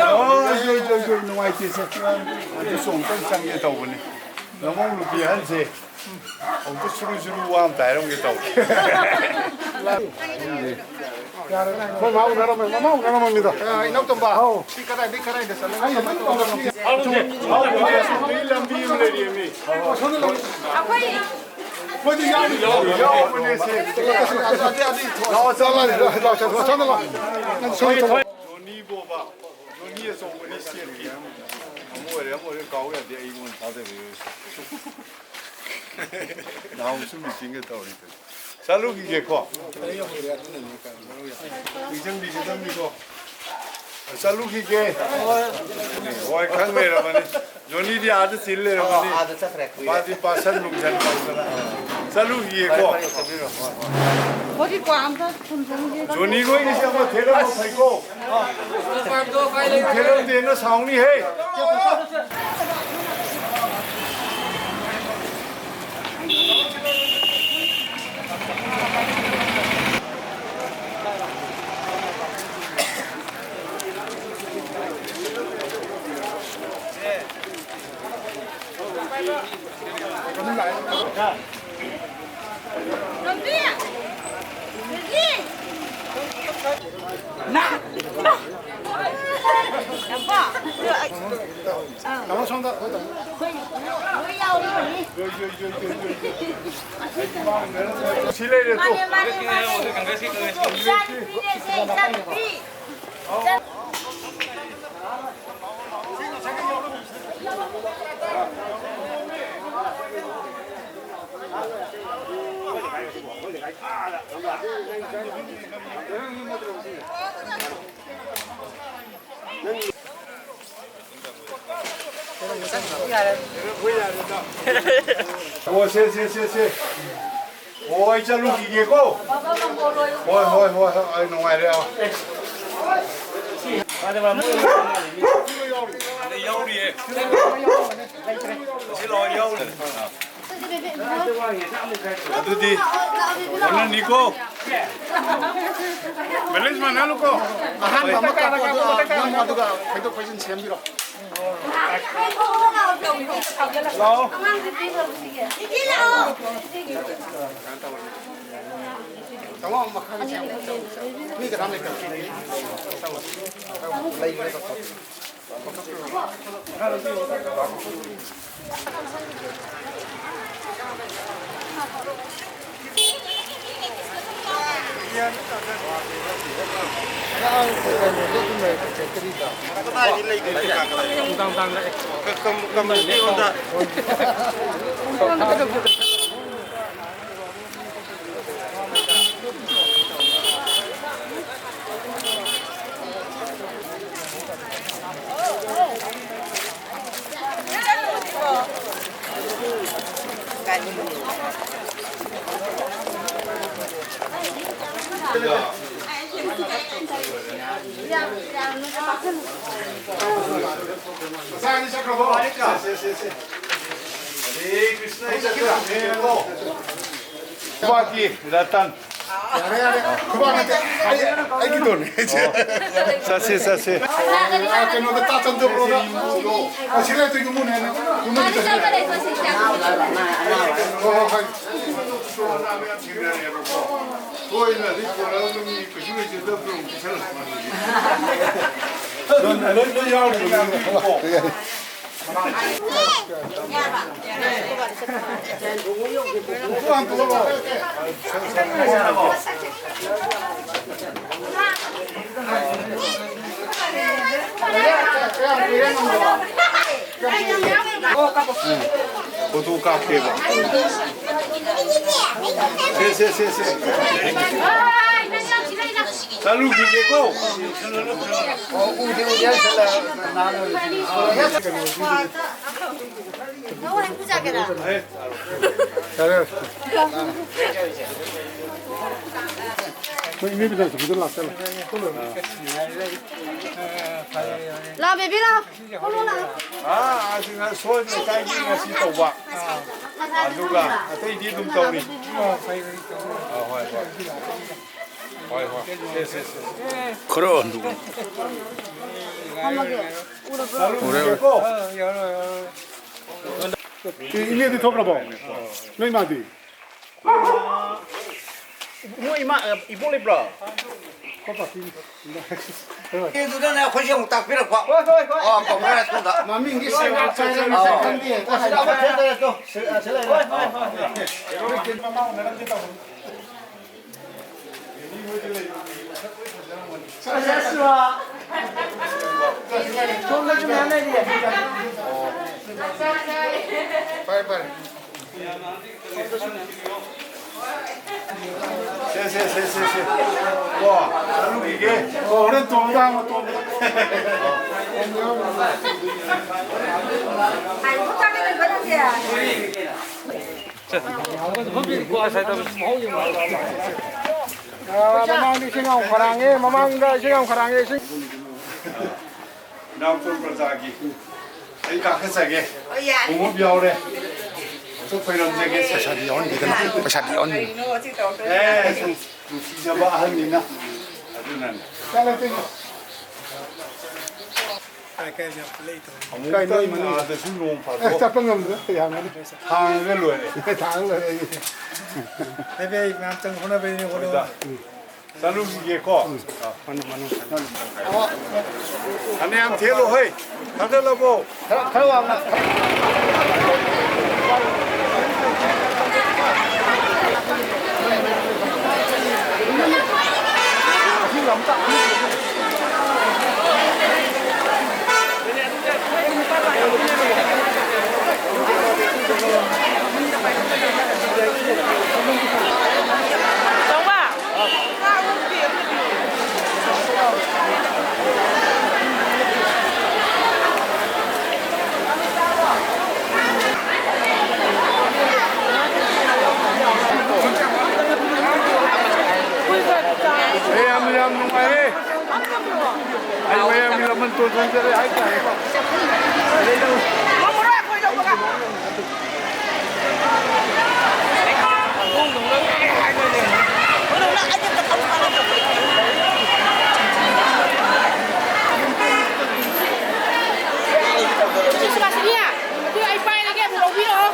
ꯑꯣ, ꯖꯣꯏ, ꯖꯣꯏ, ꯖꯣꯏ, ꯅꯨꯡꯉꯥꯏꯇꯦꯁꯦ꯫ ꯑꯗꯨꯁꯨ ꯑꯃꯨꯛꯇꯪ ꯆꯪꯒꯦ ꯇꯧꯕꯅꯤ꯫ ꯅꯃꯧ ꯅꯨꯄꯤ ꯑꯍꯟꯁꯦ꯫ ꯑꯃꯨꯛꯇ ꯁꯨꯔꯨ ꯁꯨꯔꯨ ꯋꯥ ꯑꯝꯇ ꯍꯥꯏꯔꯝꯒꯦ ꯇꯧꯕ꯫ ꯑꯩꯈꯣꯏ ꯃꯥ ꯎꯅꯔꯝꯃꯦ, ꯃꯃꯥ ꯎꯅꯔꯝꯃꯃꯤꯗ꯫ ꯑ, ꯏꯅꯥꯎꯇꯣꯝꯕ, ꯑꯧ꯫ ꯁꯤ ꯀꯗꯥꯏꯗꯩ ꯀꯗꯥꯏꯗ ꯆꯠꯂꯒ ꯑꯩ ꯑꯗꯨꯝ ꯇꯧꯔꯝꯃꯤ꯫ ꯍꯧꯖꯤꯛ ꯂꯝꯕꯤ ꯑꯃ ꯂꯩꯔꯤꯃꯤ꯫ ꯑꯩꯈꯣꯏ ꯑꯩꯈꯣꯏꯗꯤ ꯌꯥꯎꯔꯤ, ꯌꯥꯎꯔꯤ, ꯌꯥꯎꯕꯅꯦ ꯁꯤ꯫ ꯑꯗꯨ, ꯑꯗꯨ, ꯑꯗꯨ ꯂꯥꯛꯑꯣ, ꯆꯠꯂꯣ, ꯂꯥꯛꯑꯣ, ꯂꯥꯛꯑꯣ, ꯂꯥꯛꯑꯣ, ꯂꯥꯛꯑꯣ꯫ ꯖꯣꯅꯤ ꯕꯣꯕꯥ, ꯖꯣꯅꯤ ꯑꯆꯧꯕꯅꯤ ꯁꯦꯠꯀꯤ꯫ ꯑꯃ ꯑꯣꯏꯔꯦ, ꯑꯃ ꯑꯣꯏꯔꯦ, ꯀꯥꯎ ꯌꯥꯗꯦ, ꯑꯩꯉꯣꯟꯗ ꯊꯥꯗꯕꯤꯔꯣꯏ꯫ ꯅꯍꯥꯟꯃꯨꯛꯁꯨ ꯃꯤꯇꯤꯡꯒ ꯇꯧꯔꯤꯗꯨꯅꯤ꯫ ꯆꯠꯂꯨꯈꯤꯒꯦꯀꯣ꯫ ꯅꯤꯡꯁꯤꯡꯕꯤꯒꯗꯕꯅꯤꯀꯣ꯫ ꯆꯠꯂꯨꯈꯤꯒꯦ꯫ ꯍꯣꯏ, ꯈꯪ ꯂꯩꯔꯝꯃꯅꯤ꯫ ꯖꯣꯅꯤꯗꯤ ꯑꯥꯗ ꯆꯤꯜ ꯂꯩꯔꯝꯃꯅꯤ꯫ ꯑꯥꯗ ꯆꯠꯈ꯭ꯔꯦ, ꯀꯨꯏꯔꯦ꯫ ꯃꯥꯗꯤ ꯄꯥꯁꯟ ꯅꯨꯡꯁꯟ ꯇꯧꯗꯅ꯫ ꯆꯠꯂꯨꯈꯤꯒꯦꯀꯣ꯫ ꯐꯔꯦ, ꯐꯔꯦ, ꯆꯠꯄꯤꯔꯣ꯫ ꯍꯣꯏ, ꯍꯣꯏ꯫ ꯍꯧꯖꯤꯛ ꯀ꯭ꯋꯥ ꯑꯝꯇ ꯊꯝꯖꯟꯒꯦ꯫ ꯖꯣꯅꯤ ꯈꯣꯏꯒꯤꯁꯦ ꯑꯃ ꯊꯦꯠꯂꯝꯕ ꯐꯩꯀꯣ꯫ ꯊꯦꯠꯂꯝꯗꯦꯅ ꯁꯥꯎꯅꯤꯍꯦ꯫ ꯁꯤ ꯂꯩꯔꯦ ꯇꯨ꯫ ꯃꯥꯅꯦ, ꯃꯥꯅꯦ, ꯃꯥꯅꯦ꯫ ꯏꯆꯥꯅꯨꯄꯤꯅꯦ, ꯁꯦ, ꯏꯆꯥꯅꯨꯄꯤ꯫ ꯑꯣ, ꯁꯦ, ꯁꯦ, ꯁꯦ, ꯁꯦ꯫ ꯑꯣ, ꯑꯩ ꯆꯠꯂꯨꯈꯤꯒꯦꯀꯣ꯫ ꯍꯣꯏ, ꯍꯣꯏ, ꯍꯣꯏ, ꯍꯣꯏ, ꯑꯩ ꯅꯨꯡꯉꯥꯏꯔꯦ꯫ ꯑꯗ ꯌꯥꯎꯔꯤꯌꯦ꯫ ꯑꯁꯤ ꯂꯣꯏ ꯌꯥꯎꯔꯤ꯫ ꯑꯗꯨꯗꯤ ꯑꯣꯟꯅꯅꯤꯀꯣ꯫ ꯕꯦꯂꯦꯟꯁ ꯃꯥꯟꯅꯍꯜꯂꯨꯀꯣ꯫ ꯑꯍꯥꯟꯕ ꯑꯃ ꯀꯥꯞꯄꯣ, ꯑꯗꯨꯒ ꯅꯪ ꯑꯗꯨꯒ ꯐꯩꯗꯣꯛ ꯐꯩꯖꯤꯟ ꯁꯦꯝꯕꯤꯔꯣ꯫ ꯂꯥꯛꯑꯣ꯫ ꯇꯥꯃꯣ, ꯃꯈꯥꯗ ꯆꯪꯉꯣ꯫ ꯃꯤ ꯀꯅꯥꯝ ꯂꯩꯇꯕ꯫ ꯂꯩꯕꯅꯦ꯫ ꯀꯗꯥꯏꯗ ꯂꯩꯒꯦ? ꯀꯝ-, ꯀꯝ-, ꯀꯝꯃꯨꯅꯤꯇꯤ ꯍꯣꯜꯗ꯫ ꯉꯁꯥꯏꯗꯤ ꯆꯠꯈ꯭ꯔꯕꯣ? ꯁꯦ, ꯁꯦ, ꯁꯦ, ꯁꯦ꯫ ꯍꯔꯦ ꯀ꯭ꯔꯤꯁꯅ, ꯑꯩ ꯆꯠꯈ꯭ꯔꯦ꯫ ꯈꯨꯕꯥꯛꯀꯤ ꯔꯇꯟ꯫ ꯌꯥꯔꯦ, ꯌꯥꯔꯦ꯫ ꯈꯨꯕꯥꯛ ꯅꯠꯇꯦ꯫ ꯑꯩ, ꯑꯩꯒꯤꯗꯣꯅꯦ꯫ ꯑꯣ꯫ ꯆꯠꯁꯤ, ꯆꯠꯁꯤ꯫ ꯑꯥ, ꯀꯩꯅꯣꯗ ꯇꯥ ꯆꯟꯗꯕ꯭ꯔꯣꯗ꯫ ꯑꯁꯤ ꯂꯩꯇ꯭ꯔꯤ ꯌꯨꯝꯕꯨꯅꯦ꯫ ꯌꯨꯝꯕꯨꯅꯦ ꯆꯠꯁꯤ꯫ ꯍꯣꯏ, ꯍꯣꯏ, ꯍꯣꯏ꯫ ꯇꯣꯏꯅꯗꯤ ꯄꯨꯔꯛꯑꯒ ꯃꯤ ꯀꯩꯁꯨ ꯂꯩꯖꯗꯕꯗꯣ ꯑꯃꯨꯛ ꯄꯤꯁꯜꯂꯛꯄ꯫ ꯂꯣꯏ, ꯂꯣꯏ, ꯂꯣꯏ ꯌꯥꯎꯔꯦ꯫ ꯐꯣꯇꯣ ꯀꯥꯞꯀꯦꯕ꯫ ꯁꯦ, ꯁꯦ, ꯁꯦ, ꯁꯦ꯫ ꯆꯠꯂꯨꯈꯤꯒꯦꯀꯣ꯫ ꯅꯪ ꯍꯣꯔꯦꯟ ꯄꯨꯖꯒꯦꯔꯥ? ꯌꯥꯔꯦ, ꯌꯥꯔꯦ꯫ ꯃꯣꯏ ꯏꯅꯦꯗꯤ ꯀꯩꯅꯣ ꯇꯧꯕꯗ ꯂꯥꯛꯇ ꯂꯥꯛ-, ꯂꯥꯛ, ꯕꯦꯕꯤ, ꯂꯥꯛ꯫ ꯀꯣꯛꯂꯣ, ꯂꯥꯛ꯫ ꯑꯥ, ꯑꯁꯤ ꯉ-, ꯁꯣꯏꯗꯅ ꯆꯥꯏꯒꯤ ꯉꯁꯤ ꯇꯧꯕ꯫ ꯑꯗꯨꯒ ꯑꯇꯩꯗꯤ ꯑꯗꯨꯝ ꯇꯧꯔꯤ꯫ ꯑꯥ, ꯍꯣꯏ, ꯍꯣꯏ꯫ ꯍꯣꯏ, ꯍꯣꯏ꯫ ꯁꯦ, ꯁꯦ, ꯁꯦ꯫ ꯈꯔ ꯍꯟꯗꯣꯛꯑꯣ꯫ ꯊꯝꯃꯒꯦ꯫ ꯎꯔꯕ꯭ꯔꯣ? ꯎꯔꯦ, ꯎꯔꯦ꯫ ꯀꯣ꯫ ꯏ-, ꯏꯅꯦꯗꯤ ꯊꯣꯛꯈ꯭ꯔꯕꯣ? ꯅꯣꯏ ꯃꯥꯗꯤ? ꯏꯕꯨꯡꯉꯣ, ꯏꯃꯥ, ꯏꯕꯣꯛ ꯂꯩꯕ꯭ꯔꯣ? ꯑꯗꯨꯗꯅꯦ ꯑꯩꯈꯣꯏꯁꯦ ꯑꯃꯨꯛ ꯇꯥꯛꯄꯤꯔꯛꯄ꯫ ꯍꯣꯏ, ꯍꯣꯏ, ꯍꯣꯏ꯫ ꯑꯣ, ꯀꯣꯡꯒ꯭ꯔꯦꯁ ꯀꯨꯝꯕ꯫ ꯃꯃꯤꯡꯗꯤ ꯁꯦꯡꯅ ꯈꯪꯗꯦ꯫ ꯑꯁꯤꯗ ꯑꯃ ꯊꯦꯡꯅꯔꯦ ꯇꯣ꯫ ꯁꯤ, ꯁꯤ ꯂꯩꯔꯦ꯫ ꯍꯣꯏ, ꯍꯣꯏ, ꯍꯣꯏ꯫ ꯁꯣꯝꯗꯁꯨ ꯃꯌꯥꯝ ꯂꯩꯔꯤꯌꯦ꯫ ꯐꯔꯦ, ꯐꯔꯦ꯫ ꯁꯦ, ꯁꯦ, ꯁꯦ, ꯁꯦ, ꯁꯦ꯫ ꯀꯣ, ꯆꯠꯂꯨꯈꯤꯒꯦ꯫ ꯀꯣ, ꯍꯣꯔꯦꯟ ꯇꯣꯡꯕꯗ ꯍꯪꯉꯣ, ꯇꯣꯡꯕꯗ꯫ ꯍꯥꯏꯕꯨ ꯆꯥꯒꯗꯕ ꯅꯪꯗꯤ꯫ ꯑꯥ, ꯃꯃꯥꯡꯗ ꯏꯁꯤꯡ ꯌꯥꯝ ꯈꯔꯥꯡꯉꯦ, ꯃꯃꯥꯡꯗ ꯏꯁꯤꯡ ꯌꯥꯝ ꯈꯔꯥꯡꯉꯦ, ꯏꯁꯤꯡ꯫ ꯏꯅꯥꯎꯊꯣꯟ ꯄ꯭ꯔꯖꯥꯒꯤ ꯑꯩ ꯀꯥꯈꯠꯆꯒꯦ꯫ ꯑꯣ, ꯌꯥꯔꯦ꯫ ꯈꯣꯡꯎꯞ ꯌꯥꯎꯔꯦ꯫ ꯑꯝꯇ ꯈꯣꯏꯔꯝꯖꯒꯦ꯫ ꯄꯩꯁꯥꯗꯤ ꯌꯥꯎꯍꯟꯕꯤꯗꯅ, ꯄꯩꯁꯥꯗꯤ ꯌꯥꯎꯍꯟꯕꯤꯗꯅ꯫ ꯀꯩꯅꯣ, ꯁꯤ ꯇꯧꯔꯛꯇꯣꯏꯅꯦ꯫ ꯑꯦ, ꯁꯨꯝ ꯅꯨꯡꯁꯤꯖꯕ ꯑꯍꯜꯅꯤꯅ꯫ ꯑꯗꯨꯅꯅꯦ꯫ ꯑꯃꯨꯛꯇꯪ ꯀꯥꯏ ꯂꯩ? ꯑꯥꯗꯁꯨ ꯅꯣꯡ ꯐꯥꯗꯣꯛ ꯑꯦ, ꯆꯠꯄ ꯉꯝꯗ꯭ꯔꯦ, ꯌꯥꯝꯃꯅꯤ꯫ ꯊꯥꯡꯉꯒ ꯂꯣꯏꯔꯦ꯫ ꯊꯥꯡꯉꯒ ꯂꯣꯏꯔꯦ꯫ ꯍꯥꯏꯕꯗꯤ ꯑꯩ ꯃꯌꯥꯝꯇꯪ ꯍꯣꯠꯅꯕꯩꯅꯦ, ꯍꯣꯠꯅꯕ꯫ ꯍꯣꯏꯗ꯫ ꯆꯠꯂꯨꯈꯤꯒꯦꯀꯣ꯫ ꯃꯅꯨꯡ, ꯃꯅꯨꯡ꯫ ꯐꯅꯌꯥꯝ ꯊꯦꯠꯂꯣ ꯍꯩ꯫ ꯊꯥꯗꯠꯂꯕꯣ? ꯈꯔ, ꯈꯔ ꯋꯥꯡꯅ꯫ ꯌꯥꯝ ꯅꯨꯡꯉꯥꯏꯔꯦ꯫ ꯑꯩ ꯃꯌꯥꯝꯒꯤ ꯂꯃꯟ ꯇꯣꯟ ꯊꯣꯟꯖꯔꯦ ꯍꯥꯏꯇꯥꯔꯦ꯫ ꯁꯤꯕꯥꯁꯤꯅꯤ, ꯑꯗꯨ ꯑꯩ ꯄꯥꯏꯔꯒꯦ, ꯑꯃꯨꯛ ꯂꯧꯕꯤꯔꯛꯑꯣ꯫